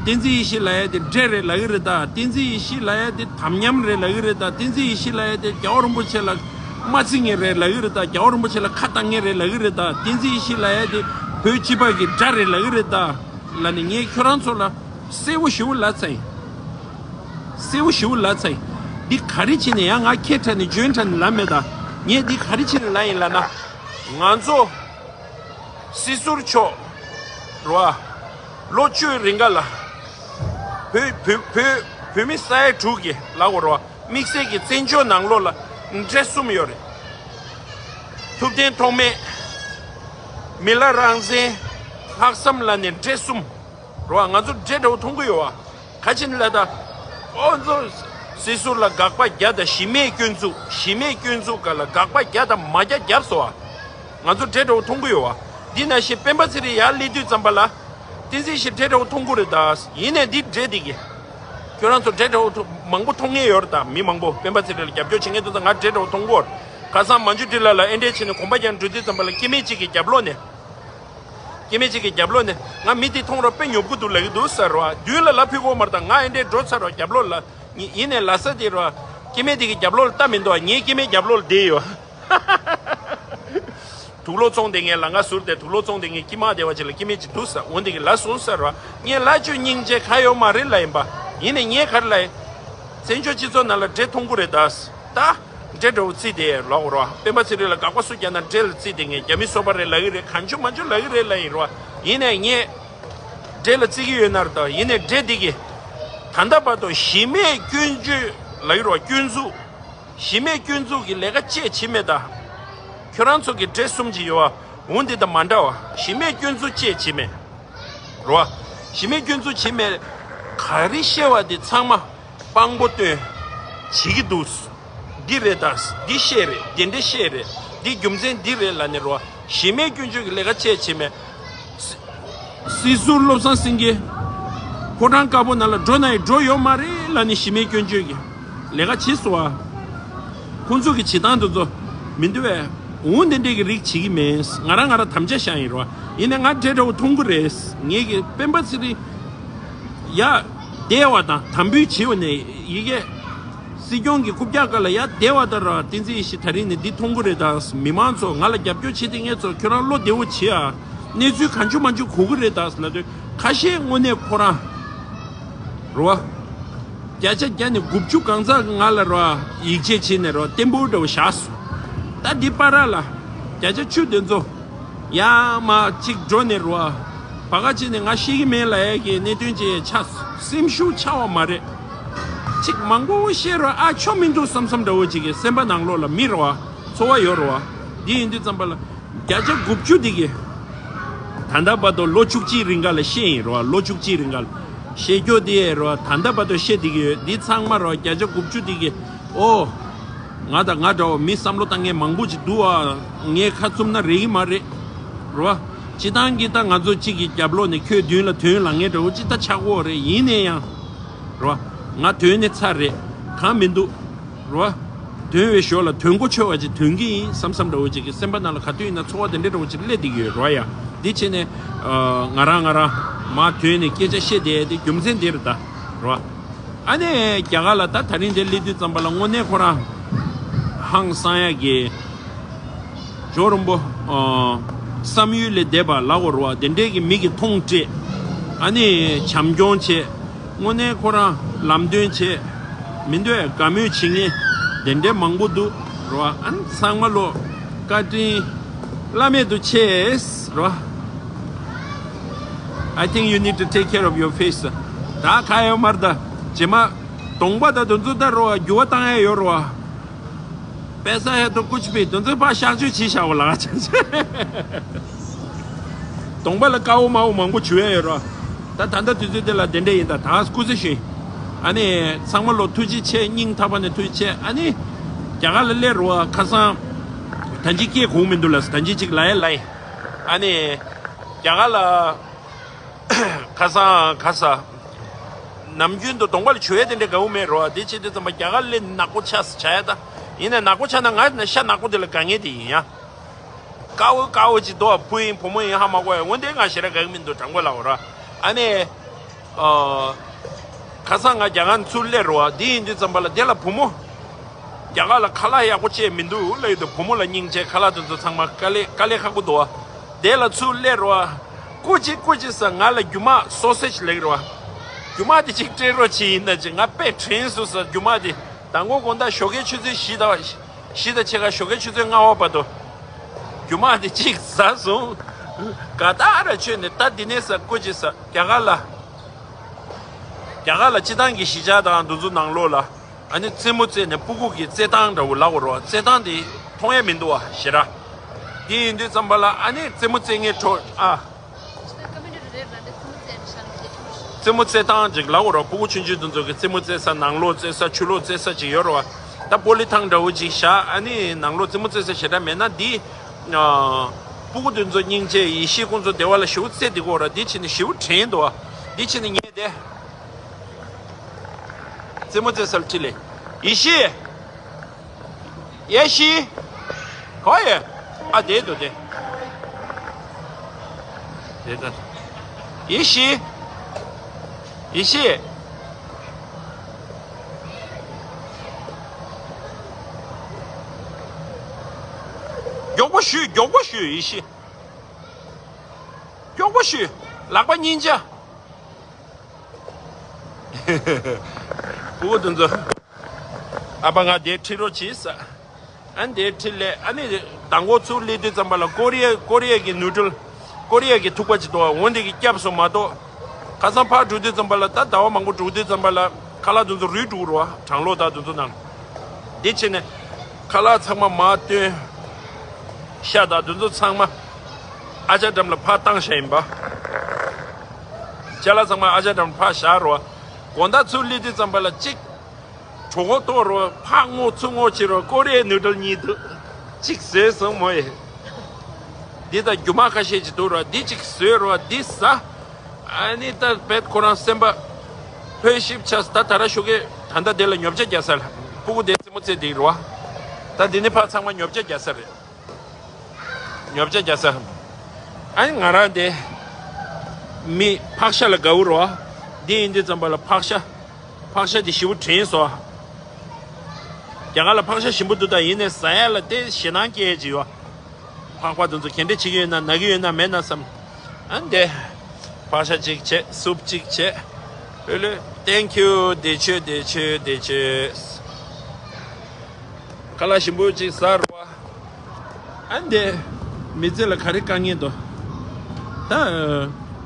བསྟན་འཛིན་ཡེ་ཤེས་ལབ་ཡ་དེ་འདྲེ་རེད་ལབ་ཀྱི་རེད་ད། བསྟན་འཛིན་ཡེ་ཤེས་ལབ་ཡ་དེ་དམ་ཉམས་རེད་ལབ་ཀྱི་རེད་ད། བསྟན་འཛིན་ཡེ་ཤེས་ལབ་ཡ་དེ་རྒྱལ་བ་རིན་པོ་ཆེ་ལ་མ་བརྩི་མཁན་རེད་ལབ་ཀྱི་རེད་ད། རྒྱལ་བ་རིན་པོ་ཆེ་ལ་ཁ་བཏང་མཁན་རེད་ལབ་ཀྱི་རེད་ད། བསྟན་འཛིན་ཡེ་ཤེས་ལབ་ཡ་དེ་བོད་སྤྱི་པ་གི་དགྲ་རེད་ལབ་ཀྱི་རེད་ད་ལབ་ནས། ངས་ཁྱོད་རང་ཚོ་ལ་གསལ་པོ་ཞེ་པོ་ལབ་ཚར་ཡིན། གསལ་པོ་ཞེ་པོ་ལབ་ཚར་ཡིན། འདི་ག་རེ་བྱས་ནས། ཡང་ང་ཁྱད་དྲགས་ནས་འཇོན་དྲགས་ནས་ལབ་མེད་ད། ངས་འདི་ག་རེ་བྱས་ནས་ལབ་ཡིན་ལབ་ན། ང་ཚོ་སྲིད་ཟུར་མཆོག་རེད་བ། ལོ་བཅུའི་རིང་ག་ལ་བོད་བོད་བོད་བོད་མི་ས་ཡ་དྲུག་གི་ལབ་དགོས་རེད་བ། དམིགས་བསལ་གྱི་བཙན་བྱོལ་ནང་ལོགས་ལ་འདྲེ་གསུམ་ཡོད་རེད། ཐུབ་བསྟན་ཐོགས་མེད། མི་ལ་རང་བཙན། ལྷག་བསམ་ལབ་ནས་འདྲེ་གསུམ་རེད་བ། ང་ཚོ་འདྲེ་འདྲ་བོ་མཐོང་གི་ཡོད་བ། ག་ཅི་ནས་ལབ་ད། ཁོ་ཚོ་སྲིད་ཟུར་ལ་དགག་པ་རྒྱག་དང་། གཞི་མེད་སྐྱོན་འཛུགས། གཞི་མེད་སྐྱོན་འཛུགས་སྒང་ལ་དགག་པ་རྒྱག་དང་མ་རྒྱག་རྒྱབ་སོང་བ། ང་ཚོ་འདྲེ་འདྲ་བོ་མཐོང་གི་ཡོད་བ། འདི་ནང་བཞིན་སྤེན་པ་ཚེ་རིང་ཡར་སླེབས་དུས་ཙམ་པ་ལ། བསྟན་འཛིན་ཡེ་ཤེས་འདྲེ་འདྲ་བོ་མཐོང་གི་རེད་ད། ཡིན་ནའི་འདི་འདྲེ་འདི་གི། ཁྱོད་རང་ཚོ་འདྲེ་འདྲ་བོ་མཐོང་མང་པོ་མཐོང་མཁན་ཡོད་རེད་ད། མི་མང་པོ་སྤེན་པ་ཚེ་རིང་ལ་རྒྱབ་སྐྱོར་བྱེད་མཁན་དེ་ཚོ་ང་འདྲེ་འདྲ་བོ་མཐོང་གི་ཡོད་རེད། ཁ་སང་མ་འཇུ་ཏི་ལ་ལ་ཨེ་འདྲས་བྱས་ནས་གོམ་པ་རྒྱག་འགྲོ་དུས་ཙམ་པ་ལ་སྐྱེ་དམན་གཅིག་གི་རྒྱབ་ལོགས་ནས། སྐྱེ་དམན་གཅིག་གི་རྒྱབ་ལོགས་ནས། ང་མི་འདི་མཐོང་རོགས། དཔེ་ཉོབ་ཀྱི་འདུག་ལབ་ཀྱི་འདུག་ཟེར་རོ། མདུན་ལ་ལབ་ཕུད་དགོས་མ་རེད་ད། ང་ཨེ་འདྲས་འགྲོ་ཚར་རོ་རྒྱབ་ལོགས་ལ། ཡིན་ནའི་ལབ་ས་དེ་རོ། སྐྱེ་དམན་དེ་གི་རྒྱབ་ལོགས་ལ་ལྟ་མི་འདུག་ངས་སྐྱེ་དམན་རྒྱབ་ལོགས་ལ་བསྡད་ཡོད། དུག་ལོག་བཙོང་བསྡད་མཁན་ལ། ང་ཟུར་དེ་དུག་ལོག་བཙོང་བསྡད་མཁན་དཀྱིལ་མ་བདེ་བ་ཅིག་ལ་སྐྱེ་དམན་ཅིག་འདུག་ཟེར། འོ་འདི་གི་ལབ་སོང་ཟེར་རོ། ངས་ལབ་རྒྱུ་སྙིང་རྗེ་གང་ཡོད་མ་རེད་ལབ་ཡིན་པ། ཡིན་ནའི་ངས་ག་རེ་ལབ་ཡིན། བཙན་བྱོལ་སྤྱི་ཚོགས་ནང་ལ་འདྲེ་མཐོང་གི་རེད་ད། ད། འདྲེ་འདྲ་བོ་བརྩིས་ཏེ་ལབ་དགོས་རེད་བ། སྤེན་པ་ཚེ་རིང་ལ་དགག་པ་སུ་རྒྱག་ན་འདྲེ་ལ་བརྩིས་ཏེ། ངས་རྒྱ་མི་སོ་པ་རེད་ལབ་ཀྱི་རེད། གང་བྱུང་མང་བྱུང་ལབ་ཀྱི་རེད་ལབ་ཡིན་རེད་བ། ཡིན་ནའི་ངས་འདྲེ་ལ་བརྩི་གི་ཡོད་ན་རེད་ད། ཡིན་ནའི་འདྲེ་འདི་གིས་ད་ལྟ་བར་དུ་གཞི་མེད་སྐྱོན་བརྗོད་ལབ་ཀྱི་རེད་བ། སྐྱོན་འཛུགས། གཞི་མེད་སྐྱོན་འཛུགས་ཀྱི་ལས་ཀ་ཅིག་བྱེད་མེད་ད། ཁྱོད་རང་ཚོ་གི་འདྲེ་གསུམ་ཅིག་ཡོད་བ། འོ་འདི་དང་མ་འདྲ་བ། གཞི་མེད་སྐྱོན་འཛུགས་ཅིག་བྱེད་མེད། རོ། གཞི་མེད་སྐྱོན་འཛུགས་བྱེད་མེད། ག་རེ་བཤད་པ་དེ་ཚང་མ་དཔང་པོ་སྟོན་བྱེད་ཀྱི་འདུག་འདི་རེད་ད། འདི་བཤད་རེད། དེ་འདྲ་བཤད་རེད། འདི་རྒྱུ་མཚན་འདི་རེད་ལབ་ནས་རོ། གཞི་མེད་སྐྱོན་བརྗོད་ཀྱི་ལས་ཀ་བྱས་བྱེད་མེད། སྲིད་ཟུར་བློ་བཟང་སེང་གེ། ཕོ་བྲང་དཀར་པོ་ནང་ལ་འགྲོ་ན་ཡང་འགྲོ་ཡོད་མ་རེད་ལབ་ནས་གཞི་མེད་སྐྱོན་བརྗོད་ཀྱི་ལས་ཀ་བྱེད་སོང་བ། ཁོང་ཚོ་གི་བྱེད་སྟངས་དེ་ཚོ་མི་འདུག་བས། འོ་འདི་འདྲས་ཀྱི་རིགས་བྱེད་ཀྱི་མེད། ང་རང་ང་རང་དམ་བཅའ་བཞག་ཡིན་རོ། ཡིན་ནའི་ང་འདྲེ་འདྲ་བོ་མཐོང་གི་རེད། ངས་ཀྱི་སྤེན་པ་ཚེ་རིང་ཡ་བསྡད་པ་དང་དམ་འབུལ་བྱེད་པ་ནས་ཡི་གེ། སྲིད་སྐྱོང་གི་རྐུབ་བཀྱག་སྒང་ལ་ཡ་བསྡད་པ་ད་ར། བསྟན་འཛིན་ཡེ་ཤེས་ད་རིང་ནས་འདི་མཐོང་གི་རེད་ད། མི་མང་ཚོ་ང་ལ་རྒྱབ་སྐྱོར་བྱེད་དེ་ངེད་ཚོ། ཁྱོད་རང་བློ་བདེ་བོ་བྱེད་ཨ། གནས་ཚུལ་གང་བྱུང་མང་བྱུང་གོ་གི་རེད་ད་ལབ་དུས། ཁ་ཤས་དངོས་གནས་ཁོ་རང་རོ། བརྒྱ་ཆ་བརྒྱ་ནས་དགུ་བཅུ་གང་ཙམ་ང་ལ་རོ། ཡིད་ཆེས་བྱེད་ནས་རོ། བརྟན་པོ་འདྲ་བོ་བཞག་སོང་། ད་འདི་བར་ལ་བརྒྱ་ཆ་བཅུ་དེ་ཚོ། ཡ་མ་གཅིག་འགྲོ་ནས་རོ། བ་ག་ཅིག་ནས་ང་ཤེས་ཀྱི་མེད་ལབ་ཡས་ཀྱི་གནད་དོན་ཅིག་ཆགས་སོང་། སེམས་ཤུགས་ཆག་པ་མ་རེད། གཅིག་མང་པོ་བཤད་རོ། ཨ་ཆོ་མི་འདུག་བསམ་བསམ་འདྲ་བོ་ཅིག་གི་སེམས་པ་ནང་ལོགས་ལ་མི་རོ། ཚོར་བ་ཡོད་རོ། འདི་ཡིན་དུས་ཙམ་པ་ལ། བརྒྱ་ཆ་དགུ་བཅུ་འདི་གི། ད་ལྟ་བར་དུ་ལོ་བཅུ་གཅིག་རིང་ག་ལ་བཤད་ཡིན་རོ། ལོ་བཅུ་གཅིག་རིང་ག་ལ་བཤད་རྒྱུ་དེ་རོ། ད་ལྟ་བར་དུ་བཤད་བསྡད་ཀྱི་ཡོད། འདི་ཚང་མ་རོ། བརྒྱ་ཆ་དགུ་བཅུ་འདི་གི། ཨོ། ང་དང་ང་འདྲ་བོ་མི་བསམ་བློ་བཏང་མཁན་མང་པོ་ཅིག་འདུག་ཨ། ངས་ཁ་བཙུམ་ན་རེག་གི་མ་རེད། རོ། སྤྱི་བཏང་གི་ད་ང་ཚོ་གཅིག་གི་རྒྱབ་ལོགས་ནས་ཁྱོད་མདུན་ལ་དོན་ལངས་མཁན་འདྲ་བོ་ཅིག་ད་ཆགས་ཀྱི་ཡོད་རེད། ཡིན་ནའི་ཡང་། རོ། ང་དོན་ནི་ཚར་རེད། གང་མི་འདུག་རོ། དོན་བའི་ཞོར་ལ་དོན་གོ་ཆོད་པ་ཅིག་དོན་གྱི་ཡིན་བསམ་བསམ་འདྲ་བོ་ཅིག་གི་སེམས་པ་ནང་ལ་ག་དུས་ཡིན་ན་ཚོར་བ་དེ་འདྲ་འདྲ་བོ་ཅིག་སླེབས་བསྡད་ཀྱི་ཡོད་རོ་ཡ། འདི་བྱས་ནས། ཨ། ང་རང་ང་རང་མར་དོན་ནས་སྐད་ཆ་བཤད་བསྡད་དེ་རྒྱུ་མཚན་འདི་རེད་ད། རོ། ཨ་ནི་རྒྱ་གར་ལ་ད་ད་རིང་འདིར་སླེབས་དུས་ཙམ་པ་ལ་དངོས་གནས་ཁོ་རང་ཧང་སང་ཡག་གི། ཇོ་རིན་པོ། ཨ། བསམ་ཡུལ་ལས་འདས་པ་ལབ་དགོས་རེད་བ། དེ་འདྲས་ཀྱི་མི་གི་མཐོང་སྤྲད། ཨ་ནི་བྱམས་སྐྱོང་བྱེད། དངོས་གནས་ཁོ་རང་ལམ་སྟོན་བྱེད། མི་འདོད་དགའ་མོས་བྱེད་མཁན། དེ་འདྲའི་མང་པོ་འདུག་རོ། ཨ་ནི་ཚང་མ་ལོ་བཀའ་དྲིན་བླ་མེད་དུ་ཆེ་རོ། I think you need to take care of your face. ད་ཁ་ཡོད་མར་ད་རྗེས་མ་གདོང་པ་ད་དུང་ཚོ་ད་རོ་འགྱུར་བ་བཏང་ཡ་ཡོད་རོ། पैसा है तो कुछ भी དུང་ཚོ་ཕ་གཤག་བཅོས་བྱེད་བཞག་པ་ལ་ཆ་ཆ། གདོང་པ་ལ་དཀར་པོ་དམར་པོ་མང་པོ་བྱུག་ཡ་ཡོད་རོ། ད་ད་ལྟ་དུས་ཚོད་འདི་ལ་དེ་འདྲ་ཡིན། ད་ད་སྐུ་ཚེ་ཞུ། ཨ་ནི་ཚང་མ་ལོ་ཐུགས་རྗེ་ཆེ། སྙིང་ཐག་པ་ནས་ཐུགས་རྗེ་ཆེ། ཨ་ནི་རྒྱ་གར་ལ་སླེབས་རོ། ཁ་སང་ད་ཅི་སྐད་གོ་མི་འདུག་ལ། ད་ཅི་ཅིག་ལ་ཡ་ལ་ཡ། ཨ་ནི་རྒྱ་གར་ལ་ཁ་སང་ཁ་ས་ནམ་རྒྱུན་དུ་གདོང་པ་ལ་བྱུག་ཡ་དེ་འདྲ་དགའ་བོ་མེད་རོ། དེ་བྱེད་དུས་ཙམ་པ་རྒྱ་གར་སླེབས་ནག་པོ་ཆགས་སུ་བྱ་ཡ་ད། ཡིན་ནའི་ནག་པོ་ཆགས་ན་ང་ན་ཤ་ནག་པོ་དེ་ལ་དགའ་ངེས་དེ་ཡིན་ཡ། དཀར་པོ་དཀར་པོ་ཅིག་འདུག་བ། བུ་ཡིན་བུ་མོ་ཡིན་ཧ་མ་གོ་ཡ། འོན་ཏེ་ང་ཞེ་དྲག་དགའ་གི་མི་འདུག་དྲང་པོ་ལབ་ར། ཨ་ནི། ཨ། ཁ་སང་ང་རྒྱ་གར་ཚུར་སླེབས་རོ་བ། འདི་ཡིན་དུས་ཙམ་པ་ལ་དེ་ལ་བུ་མོ། རྒྱ་གར་ལ་ཁ་ལག་ཡག་པོ་བཅས་མི་འདུག་ལབ་ཡོད་དུས། བུ་མོ་ལ་སྙིང་རྗེ། ཁ་ལག་དེ་ཚོ་ཚང་མ་དཀའ་ལས་དཀའ་ལས་ཁག་པོ་འདུག་བ། དེ་ལ་ཚུར་སླེབས་རོ་བ། སྐུ་མཁྱེན་སྐུ་མཁྱེན་ཟེར། ང་ལ་རྒྱུ་མ་སོ་སེ་ཇི་ལབ་ཀྱི་རོ་བ། རྒྱུ་མ་དེ་ཅིག་སྤྲད་རོགས་བྱེད། ཡིན་ན་ཅིག་ང་དཔེ་དྲན་སོང་ཟེར། རྒྱུ་མ་དེ་མདང་དགོང་དགོང་དག་ཞོགས་ཀའི་ཆུ་ཚོད་བཞི་དང་། བཞི་དང་ཕྱེད་ཀ། ཞོགས་ཀའི་ཆུ་ཚོད་ལྔ་པ་བར་དུ་རྒྱུ་མ་དེ་གཅིག་ཟ་སོང་། དགའ་ཐག་ར་ཆོད་ནས། ད་འདི་ནས་ཟ། སྐུ་མཁྱེན་ཟ། རྒྱ་གར་ལ། རྒྱ་གར་ལ་སྤྱི་བཏང་གི་གཞིས་ཆགས་དང་འདུ་འཛོམས་ནང་ལོགས་ལ། ཨ་ནི་རྩེད་མོ་རྩེས་ནས་སྤུ་གུ་གི་རྩེད་སྟངས་འདྲ་བོ་ལབ་དགོས་རེད་བ། རྩེད་སྟངས་དེ་མཐོང་ཡ་མི་འདུག་བ་ཞེ་དྲག་དེ་ཡིན་དུས་ཙམ་པ་ལ་ཨ་ནི་རྩེད་མོ་རྩེད་མཁན་གྲོགས་ཨ། རྩེད་མོ་རྩེད་སྟངས་ཅིག་ལབ་དགོས་རེད་བ། སྤུ་གུ་ཆུང་ཆུང་དེ་ཚོ་གི་རྩེད་མོ་རྩེ་ས། ནང་ལོགས་རྩེ་ས། ཕྱི་ལོགས་རྩེ་ས་ཅིག་ཡོད་རེད་བ། ད་སྤོ་ལོ་ཐང་འདྲ་བོ་ཅིག་བཞག་ཨ་ནི་ནང་ལོགས་རྩེད་མོ་རྩེ་ས་ཞེ་དྲག་མེད་ན། འདི་ཨ། སྤུ་གུ་དེ་ཚོ་སྙིང་རྗེ། ཡེ་ཤེས་ཁོང་ཚོ་བདེ་བ་ལ་ཞེ་པོ་རྩེ་བསྡད་ཀྱི་ཡོད་རེད། འདི་བྱས་ནས་ཞེ་པོ་དྲན་འདུག་བ། འདི་བྱས་ནས་ཉལ་བསྡད། རྩེད་མོ་རྩེ་སར་ཁྲིད་ལེ། ཡེ་ཤེས། ཡེ་ཤེས། ག་པར་ཡོད། ཨ། དེ་འདུག་དེ། དེ་ད། ཡེ་ཤེས། ཡེ་ཤེས། མགྱོགས་པོ་ཞུས། མགྱོགས་པོ་ཞུས། ཡེ་ཤེས། མགྱོགས་པོ་ཞུས། ལག་པ་གཉིས་འཇགས། སྤུ་གུ་དེ་ཚོ། ཨ་ཕ་ང་དེ་ཁྲིད་རོགས་བྱེད་ཟེར། ཨ་ནི་དེ་ཁྲིད་ལས། ཨ་ནི་མདང་དགོང་ཚུར་སླེབས་དུས་ཙམ་པ་ལ་ཀོ་རི་ཡ། ཀོ་རི་ཡ་གི་ནུ་ཌལ། ཀོ་རི་ཡ་གི་ཐུག་པ་ཅིག་འདུག་བ། འོ་འདི་གིས་བསྐྱབས་སོང་མ་གཏོགས། ཁ་སང་ཕར་འགྲོ་དུས་ཙམ་པ་ལ། ད་ཟླ་བ་མང་པོ་འགྲོ་དུས་ཙམ་པ་ལ་ཁ་ལག་དེ་ཚོ་རུལ་འགྲོ་གི་རེད་བ། གྲང་གློག་དང་དེ་ཚོ་ནང་། འདི་བྱས་ནས་ཁ་ལག་ཚང་མ་མར་བཏོན། ཤ་དང་དེ་ཚོ་ཚང་མ། ཨ་ཅག་འགྲམ་ལ་ཕར་བཏང་བཞག་ཡིན་པ། ཅ་ལག་ཚང་མ་ཨ་ཅག་འགྲམ་ལ་ཕར་བཞག་རོགས། དགོང་དག་ཚུར་སླེབས་དུས་ཙམ་པ་ལ་གཅིག་གྲོད་ཁོག་ལྟོགས་རོགས། ཕར་སྔོག་ཚུར་སྔོག་བྱེད་རོགས། ཀོ་རི་ཡའི་ནུ་ཌལ་གཉིས་འདུག་གཅིག་བཟས་སོང་མོ་ཡིས། འདི་དང་རྒྱུ་མ་ཁ་ཤས་ཅིག་འདུག་རོགས། འདི་གཅིག་བཟས་རོགས། འདི་ཟ། ཨ་ནི་ད་བེད་ཁོ་རང་སེམས་པ་ལྷོད་ཤིག་ཆགས། ད་ད་ར་ཤོག་གི། ད་ལྟ་དེ་ལ་ཉོ་ཆ་རྒྱག་ས་རེད། སྤུ་གུ་དེ་རྩེད་མོ་རྩེ་དེ་རེད་བ། ད་འདི་ནས་ཕར་ཚང་མ་ཉོ་ཆ་རྒྱག་ས་རེད། ཉོ་ཆ་རྒྱག་ས། ཨ་ནི་ང་རང་དེ་མི་ཕག་ཤ་ལ་དགའ་བོ་རེད་བ། འདི་ཡིན་དུས་ཙམ་པ་ལ་ཕག་ཤ། ཕག་ཤ་དེ་ཞེ་པོ་དྲན་སོང་། རྒྱ་གར་ལ་ཕག་ཤ་ཞིམ་པོ་འདུག་ད་ཡིན་ནའི་ཟ་ཡ་ལ་དེ་ཞེད་སྣང་སྐྱེ་ཡ་ཅིག་ཡོད། ཕག་པ་དེ་ཚོ་ག་འདྲ་བྱེད་ཀྱི་ཡོད་ན། ན་གི་ཡོད་ན་མེད་ན་བསམ། ཨ་ནི་དེ་ཕག་ཤ་གཅིག་བྱས། སུབ་གཅིག་བྱས། ཨོ་ལེ། Thank you། བདེ་མཆོད། བདེ་མཆོད། བདེ་མཆོད། ཁ་ལག་ཞིམ་པོ་གཅིག་ཟ་རོགས། ཨ་ནི་དེ་མི་ཚེ་ལ་ག་རེ་དཀའ་ངལ་འདུག་ད་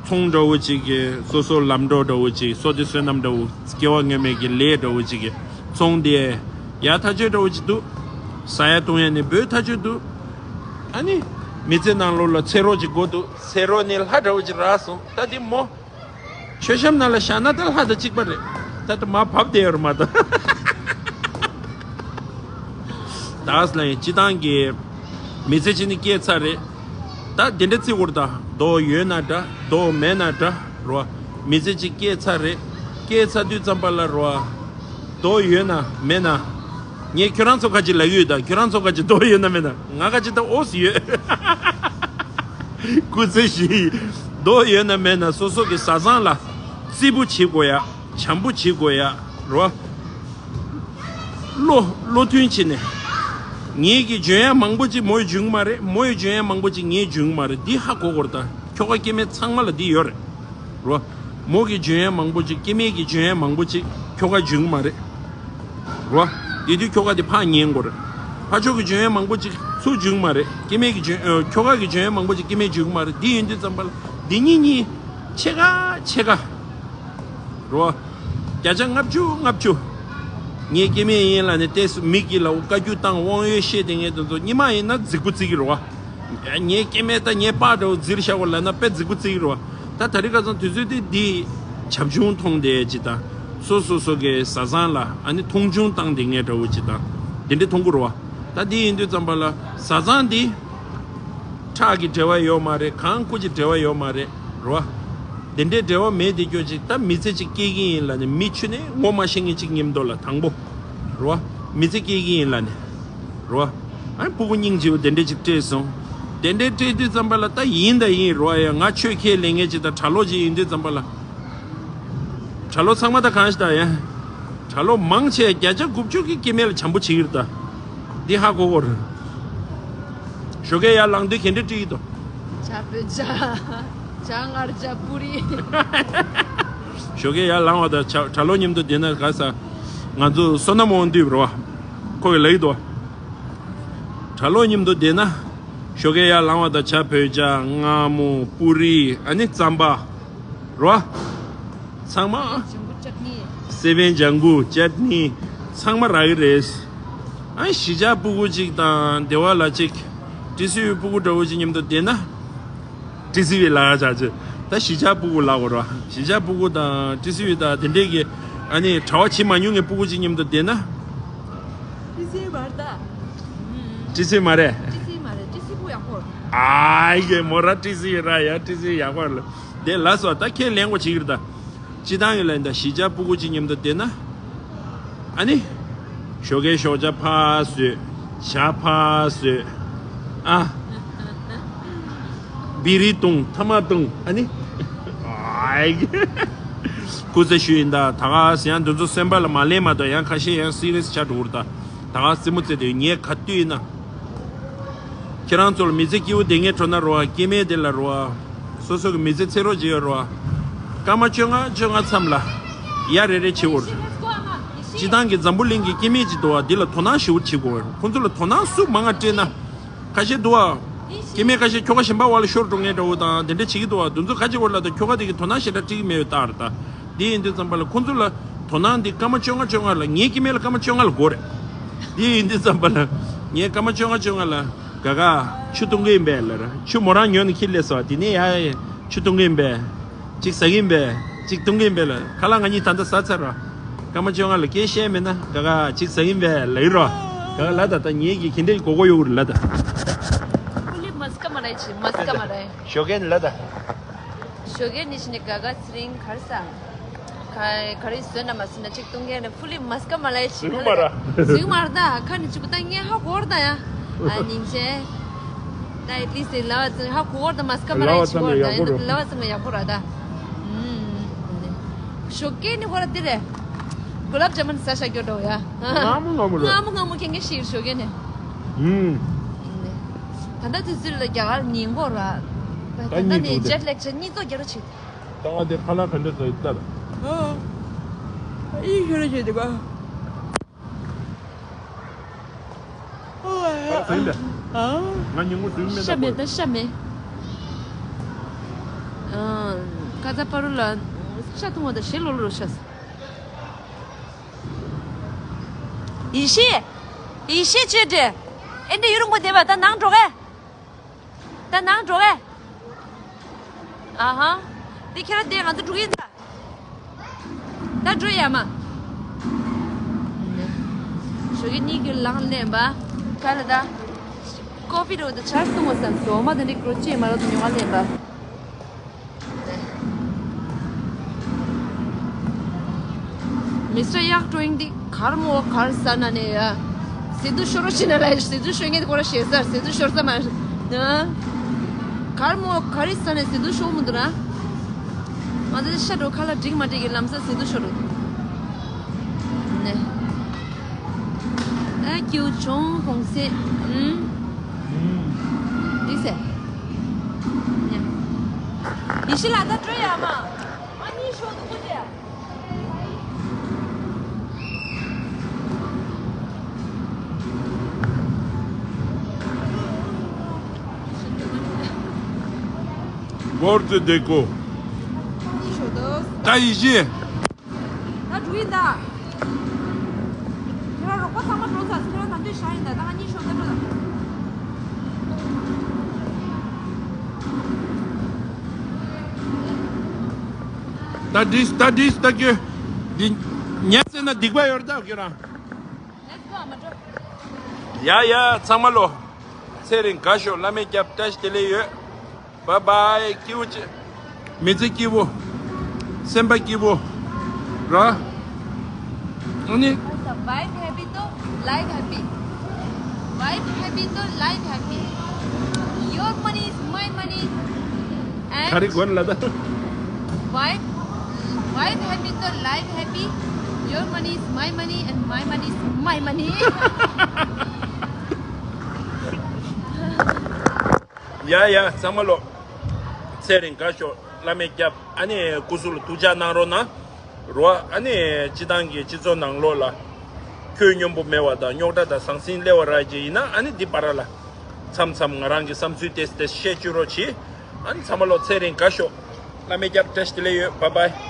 ཚོང་འདྲ་བོ་གཅིག་གི། སོ་སོ་ལམ་འགྲོ་འདྲ་བོ་གཅིག། བསོད་བདེ་བསོད་ནམས་འདྲ་བོ། སྐྱེ་བ་སྔོན་མའི་གི་ལས་འདྲ་བོ་གཅིག་གི་ཚོང་དེ་ཡག་ཐག་ཆོད་འདྲ་བོ་གཅིག་འདུག་ཟ་ཡ་བཏུང་ཡ་ནི་འབོལ་ཐག་ཆོད་འདུག་ཨ་ནི་མི་ཚེ་ནང་ལོགས་ལ་ཚེ་རོགས་གཅིག་དགོས་འདུག་ཚེ་རོགས་ནི་ལྷ་འདྲ་བོ་གཅིག་རག་སོང་། ད་དེ་མོ། མཆོད་བཤམས་ནང་ལ་བཞག་ན་ད་ལྷ་དང་གཅིག་པ་རེད། ད་ད་མར་བབས་བསྡད་ཡོད་རེད་མ་གཏོགས། ད་ལ་ཡང་སྤྱི་བཏང་གི་མི་ཚེ་གཅིག་ནི་སྐྱེལ་ཚར་རེད། ད་དེ་འདྲ་བརྩི་དགོས་རེད། ད་མདོག་ཡོད་ན་འདྲ། མདོག་མེད་ན་འདྲ་རོ། མི་ཚེ་གཅིག་སྐྱེལ་ཚར་རེད། སྐྱེལ་ཚར་དུས་ཙམ་པ་ལ་རོ། མདོག་ཡོད་ན་མེད་ན། ངས་ཁྱོད་རང་ཚོ་ཁ་ཅིག་ལབ་ཀྱི་ཡོད། ད་ཁྱོད་རང་ཚོ་ཁ་ཅིག་མདོག་ཡོད་ན་མེད་ན། ང་ཁ་ཅིག་ད་ཨོ་སི་ཡོད། སྐུ་ཚེ་བཞི། མདོག་ཡོད་ན་མེད་ན་སོ་སོ་གི་བཟའ་ཚང་ལ་བརྩི་པོ་བྱེད་དགོས་ཡ། བྱམས་པོ་བྱེད་དགོས་ཡ་རོ། བློ་བློ་མཐུན་བྱས་ནས། ངེད་ཀྱིས་འཇོན་ཡ་མང་པོ་ཅིག་མོས་འཇོན་གྱི་མ་རེད། མོས་འཇོན་ཡ་མང་པོ་ཅིག་ངས་འཇོན་གྱི་མ་རེད། འདི་ཧ་གོ་དགོས་རེད། ད་ཁྱོ་ག་སྐྱེ་དམན་ཚང་མ་ལ་འདི་ཡོད་རེད་རོ། མོ་གིས་འཇོན་ཡ་མང་པོ་ཅིག་སྐྱེ་དམན་གྱིས་འཇོན་ཡ་མང་པོ་ཅིག་ཁྱོ་ག་འཇོན་གྱི་མ་རེད་རོ། དེ་དུས་ཁྱོ་ག་དེ་ཕར་ཉན་དགོས་རེད། ཕར་ཕྱོགས་ཀྱི་འཇོན་ཡོན་མང་པོ་ཅིག་ཚུར་འཇུག་མ་རེད། སྐྱེ་དམན་གྱི་འཇོན་ཨ། ཁྱོ་ག་གི་འཇོན་ཡོན་མང་པོ་ཅིག་སྐྱེ་དམན་འཇུག་མ་རེད། འདི་ཡིན་དུས་ཙམ་པ་ལ་འདི་གཉིས་གཉིས་ཕྱེད་ཀ་ཕྱེད་ཀ་རོ། བརྒྱ་ཆ་ལྔ་བཅུ་ལྔ་བཅུ། ངས་སྐྱེ་དམན་ཡིན་ལབ་ནས་ཏོག་ཙམ་མི་སྐྱིད་ལ་བཀའ་བཀྱོན་བཏང་དབང་ཡོད་བཤད་དེ་ངས་དེ་ཚོ་སྔོན་མ་ཡིན་ན་རྫིག་པོ་རྩི་གི་རེད་བ། ངའི་སྐྱེ་དམན་ད་ངའི་པཱ་འདྲ་བོ་རྫིར་བཞག་གོ་ལབ་ན་དཔེ་རྫིག་པོ་རྩི་གི་རེད་བ། ད་ད་རེས་ཁ་སང་དུས་ཚོད་དེ་འདི་བྱབ་ཆུང་མཐོང་བསྡད་ཅིག་དང་། སོ་སོ་སོ་གི་བཟའ་ཚང་ལ་ཨ་ནི་མཐོང་ཆུང་བཏང་བསྡད་མཁན་འདྲ་བོ་ཅིག་དང་། དེ་འདྲས་མཐོང་གི་རེད་བ། ད་འདི་ཡིན་དུས་ཙམ་པ་ལ་བཟའ་ཚང་འདི་ཁྲག་གི་འབྲེལ་བ་ཡོད་མ་རེད། གང་སྐུ་གྱི་འབྲེལ་བ་ཡོད་མ་རེད་རེད་བ། དེ་འདྲའི་འབྲེལ་བ་མེད་དེ་སྐྱོ་ཅིག་ད་མི་ཚེ་ཅིག་སྐྱེལ་གི་ཡིན་ལབ་ནས་མི་ཁྱོན་ནས་ངོ་མ་ཤེས་མཁན་ཅིག་མཉམ་དུ་ལ་དང་པོ་རེད་བ། མི་ཚེ་སྐྱེལ་གི་ཡིན་ལབ་ནས་རེད་བ། ཨ་ནི་སྤུ་གུ་སྙིང་རྗེ་བོ་དེ་འདྲས་ཅིག་སྤྲད་སོང་། དེ་འདྲས་སྤྲད་དུས་ཙམ་པ་ལ་ད་ཡིན་ད་ཡིན་རེད་བ། ཡ་ང་ཆོས་ཁས་ལེན་མཁན་ཅིག་དང་གྲྭ་ལོག་ཅིག་ཡིན་དུས་ཙམ་པ་ལ། གྲྭ་ལོག་ཚང་མ་ད་གང་ཞིག་ད་ཡ། གྲྭ་ལོག་མང་ཆེ་བརྒྱ་ཆ་དགུ་བཅུ་གི་སྐྱེ་དམན་ལ་བྱམས་པོ་བྱེད་ཀྱི་རེད་ད། འདི་ཧ་གོ་གོ་རེད། ཞོགས་ཀས་ཡར་ལངས་དུས་ག་འདྲས་སྤྲད་ཀྱི་འདུག་ཇ་བོད་ཇ། ཇ་མངར་ཇ་པུ་རི། ཞོགས་ཀས་ཡར་ལངས་པ་དང་གྲྭ་གྲྭ་ལོག་མཉམ་དུ་བསྡད་ན་ག་ས། ང་ཚོ་བསོད་ནམས་དབང་འདུས་རེད་བ། ཁོ་གིས་ལབ་ཀྱི་འདུག་གྲྭ་ལོག་མཉམ་དུ་བསྡད་ན། ཞོགས་ཀས་ཡར་ལངས་པ་དང་ཇ་བོད་ཇ་མངར་མོ་པུ་རི་ཨ་ནི་རྩམ་པ། རེད་བ། ཚང་མ། ཇང་གུ་ཅཊ་ནི། སེ་བན་ལྗང་གུ་ཅཊ་ནི། ཚང་མ་རག་གི་རེད། ཨ་གཞིས་ཆགས་སྤུ་གུ་གཅིག་དང་སྡེ་བ་ལ་གཅིག་ཏི་སི་ཝི་སྤུ་གུ་འདྲ་བོ་གཅིག་མཉམ་དུ་བསྡད་ན། ཏི་སི་ཝི་ལ་ཆ་ཆེ། ད་གཞིས་ཆགས་སྤུ་གུ་ལ་གོ་ར། གཞིས་ཆགས་སྤུ་གུ་དང་ཏི་སི་ཝི་དང་དེ་འདྲས་ཀྱི་ཨ་ནི་གྲྭ་བ་བྱེད་མ་མྱོང་ངའི་སྤུ་གུ་གཅིག་མཉམ་དུ་བསྡད་ན། ཏི་སི་ཝི་མ་རེད་ད། ཏི་སི་ཝི་མ་རེད། ཏི་སི་ཝི་མ་རེད། ཏི་སི་ཝི་སྤུ་གུ་ཡག་པོ་རེད། ཨ་ཡེ་མོ་ར་ཏི་སི་ཝི་ར་ཡ་ཏི་སི་ཝི་ཡག་པོ་རེད། དེ་ལ་སོ་ད་ཁས་ལེན་དགོས་བྱེད་ཀྱི་རེད་ད། སྤྱི་བཏང་གི་ལ་ཡིན་ད་གཞིས་ཆགས་སྤུ་གུ་གཅིག་མཉམ་དུ་བསྡད་ན། ཨ་ནི། ཞོགས་ཀའི་ཞོགས་ཇ་ཕར་ཟོས། ཇ་ཕར་ཟོས། ཨ། བི་རི་བཏུང་ཐ་མག་བཏུང་ཨ་ནི། ཨའི། སྐུ་ཚེ་ཞུ་ཡིན་ད་ད་ག་ཡང་འདི་ཚོ་སེམས་པ་ལ་མ་ལེན་མ་གཏོགས་ཡང་ཁ་ཤས་ཡང་སི་རི་ཡས་ཆགས་འགྲོ་གི་རེད་ད། ད་ག་རྩེད་མོ་རྩེ་དུས་ངས་ག་དུས་ཡིན་ན། ཁྱེད་རང་ཚོ་ལ་མི་ཚེ་སྐྱིད་པོ་བསྡད་མཁན་འགྲོ་ན་རོ་ཨ། སྐྱེ་དམན་དེ་ལ་རོ་ཨ། སོ་སོ་གི་མི་ཚེ་ཚེ་རོགས་བྱེད་ཡོད་རོ་ཨ། སྐར་མ་བཅོ་ལྔ་བཅོ་ལྔ་མཚམས་ལ་ཡ་རེ་རེ་བྱེད་འོར། སྤྱི་བཏང་གི་འཛམ་བུ་གླིང་གི་སྐྱེ་དམན་ཅིག་འདུག་ཨ། འདི་ལ་དོ་སྣང་ཞེ་པོ་བྱེད་དགོས། ཁོང་ཚོ་ལ་དོ་སྣང་སུ་མང་ང་སྤྲད་ན། ཁ་ཤས་འདུག་ཨ། སྐྱེ་དམན་ཁ་ཤས་ཁྱོ་ག་གཞན་པ་བ་ལ་ཤོར་འགྲོ་མཁན་འདྲ་བོ་དང་དེ་འདྲ་བྱེད་ཀྱི་འདུག་ཨ། དེ་ཚོ་ག་ཅིག་བར་ལ་ད་ཁྱོ་ག་དེ་གི་དོ་སྣང་ཞེ་དྲག་སྤྲད་ཀྱི་མེད་པའི་རྟགས་རེད་ད། འདི་ཡིན་དུས་ཙམ་པ་ལ་ཁོང་ཚོ་ལ་དོ་སྣང་འདི་སྐར་མ་བཅོ་ལྔ་བཅོ་ལྔ་ལ་ངའི་སྐྱེ་དམན་ལ་སྐར་མ་བཅོ་ལྔ་ལ་དགོས་རེད། འདི་ཡིན་དུས་ཙམ་པ་ལ་ངས་སྐར་མ་བཅོ་ལྔ་བཅོ་ལྔ་ལ་ག་ག་ཆུ་འཐུང་གི་ཡིན་པས་ལབ་ར། ཆུ་མོ་རང་ཉོས་ནས་ཁྱེར་སླེབས་སོང་། དེ་ནས་ཡ་ཡ་ཆུ་འཐུང་གི་ཡིན་པས། ཅིག་ཟ་གི་ཡིན་པས། ཅིག་འཐུང་གི་ཡིན་པས་ལ་ཁ་ལག་ང་གཉིས་ད་ལྟ་ཟ་ཚར་ར། སྐར་མ་བཅོ་ལྔ་ལ་སྐད་བཤད་མེད་ན་ག་ག་ཅིག་ཟ་གི་ཡིན་པས་ལབ་ཡོད་ར། ག་ག་ལ་ད་ད་ངེད་ཀྱི་ཁྱེད་འདྲའི་གོ་གོ་ཡོད་ར་ལ་ད། ཕུ་ལི་མ་སྐ་མ་རེད་ཅི་མ་སྐ་མ་རེད། ཞོགས་ཀས་ནི་ལ་ད། ཞོགས་ཀས་ནི་ཞི་ནི་ག་ག་ཚེ་རིང་གར་སང་། ག་ག་རེ་བཟོས་ན་མ་བཟོས་ན་ཅིག་བཏུང་མཁན་ནི་ཕུ་ལི་མ་སྐ་མ་ལ་ཡི་ཞིག་ཟུག་མ་ར། ཟུག་མ་ར་ད་ཁ་ནི་ཅིག་པུ་ད་ངས་ཧ་གོ་ར་ད་ཡ། ཨ་ནིང་ཆེ། ད་ཨེ་ཏི་ལི་སི་ལ་བ་ཙང་ཧ་གོ་ར་ད་མ་སྐ་མ་ལ་ཡི་ཞིག་གོ་ར་ད་ཡིན་ད་ལ་བ་ཙང་ཡག་པོ་ར་ད། ཞོགས་ཀས་ནི་ཧོ་ར་དེ་རེད། གུ་ལབ་ཇ་མན་ཟ་ཤ་སྐྱོ་འགྲོ་ཡ། ངམ་ངམ་ར། ངམ་ངམ་ཁེངས་ཁེངས་ཤིག་ཞོགས་ཀས་ནི། ད་ལྟ་དུས་ཚོད་ལ་རྒྱ་གར་ཉིན་གོ་ར། ད་ལྟ་ནི་ཇེཊ་ལེག་ཆ་གཉིས་ཚོ་རྒྱ་རོ་ཆེ། ད་ང་དེ་ཁ་ལག་ག་འདྲ་ཟ་ཡི་ལྟ་ལ། ཨ། ཨི་ཤོ་ར་ཆེ་དེ་ག་ཨ། ཟ་ཡི་ལ། ཨ། ང་ཉིན་གུང་ཟ་ཡི་མེད་ད། ཤ་མེད་ད་ཤ་མེད། ཨ། ཁ་ཚ་པ་རུ་ལ་ཤ་འཐུང་བ་ད་ཞེ་ལོ་ལོ་ཤ། ཡེ་ཤེས། ཡེ་ཤེས་ཆོས་སྒྲོན། ཨེ་འདྲ་ཡུན་རིང་པོ་བསྡད་པ་ད་ནང་འགྲོ་གས། ད་ནང་འགྲོ་གས། ཨ་ཧ། འདི་ཁྱེད་རང་བསྡད་ང་ཚོ་འགྲོ་གི་ཡིན་ད། ད་འགྲོ་ཡ་མ། ཞོགས་ཀས་གཉིད་ཀྱིས་ལངས་ལེན་པ། ག་ལ་ད། ཀོ་ཕི་རོ་ད་ཆར་སོང་བ་སང་སོ་མ་དེ་འདྲ་འགྲོ་ཅེས་མ་རོ་ད་ཉོ་བ་ལེན་པ། མི་སི་ཊར་གཡག་ཀྲོ་ཡིང་འདི་གར་མོ་གར་ས་ན་ནས་ཡ། ཟེ་དུ་ཤོར་རོ་ཤི་ན་ལ་ཟེ་དུ་ཤོར་ངེད་ཀོ་ར་ཤེས་ས་ཟེ་དུ་ཤོར་ས་མ་ན། གར་མོ་གར་ས་ནས་ཟེ་དུ་ཤོར་མི་འདུག་ན། ང་ཚོ་ཤ་འགྲོ་ཁ་ལ་འགྲིག་མ་འགྲིག་གི་ལམ་སང་ཟེ་དུ་ཤོར་རོ། ནས། ཨ་ཀྱུ་ཆུང་གོང་སེ། ཨུམ། འདི་སེ། ཡེ་ཤེས་ལ་ད་སྤྲོད་ཡ་མ། ཨ་ནི་ཤོག་འདུག་གོ་དེ། འབོར་ཙེ་དེ་ཀོ། གཉིས་ཤོག་དོ། ད་ཡིད་ཤེས། ད་འགྲོ་ཡིན་ད། ཁྱེད་རང་རོགས་པ་ཚང་མ་འགྲོ་ཚར་སོང་། ཁྱེད་རང་ད་འདོད་ཤག་ཡིན་ད། ད་ང་གཉིས་ཤོག་ད་འགྲོ་ད། ད་འགྲིགས་ད་འགྲིགས་ད་ཁྱོད། འདི་ཉལ་སྲིད་ན་སྡིག་པ་ཡོད་ད་ཁྱོད་རང་། ཡ་ཡ་ཚང་མ་ལོ། ཚེ་རིང་དགའ་ཤོག་བླ་མའི་སྐྱབས་བཀྲ་ཤིས་བདེ་ལེགས་ཡོད། བཱའི་བཱའི་སྐྱིད་པོ་བྱེད། མི་ཚེ་སྐྱིད་པོ། སེམས་པ་སྐྱིད་པོ། ར། ཨ་ནི། Wife happy to life happy. Wife happy to life happy. Your money is my money. And ག་རེ་གོན་ལ་ད། Wife, wife happy to life happy. Your money is my money and my money is my money. ཡ་ཡ་ཚང་མ་ལོ། ཚེ་རིང་དགའ་ཤོག་བླ་མའི་སྐྱབས། ཨ་ནི་སྐུ་གཟུགས་ལ་ཐུགས་ཅག་གནང་རོགས་གནང་། རོ། ཨ་ནི་སྤྱི་བཏང་གི་སྤྱི་ཚོགས་ནང་ལོགས་ལ། ཁྱོད་སྙོམས་པོ་མེད་པ་དང་རྙོག་དྲ་དང་ཟང་ཟིང་སླེབས་པ་རག་གི་ཡིན་ན་ཨ་ནི་འདི་བར་ལ། མཚམས་མཚམས་ང་རང་གི་བསམ་ཚུལ་ཏེས་ཏེས་བཤད་བཅུག་རོགས་གྱིས། ཨ་ནི་ཚང་མ་ལོ་ཚེ་རིང་དགའ་ཤོག་བླ་མའི་སྐྱབས་བཀྲ་ཤིས་བདེ་ལེགས་ཡོད། བཱའི་བཱའི།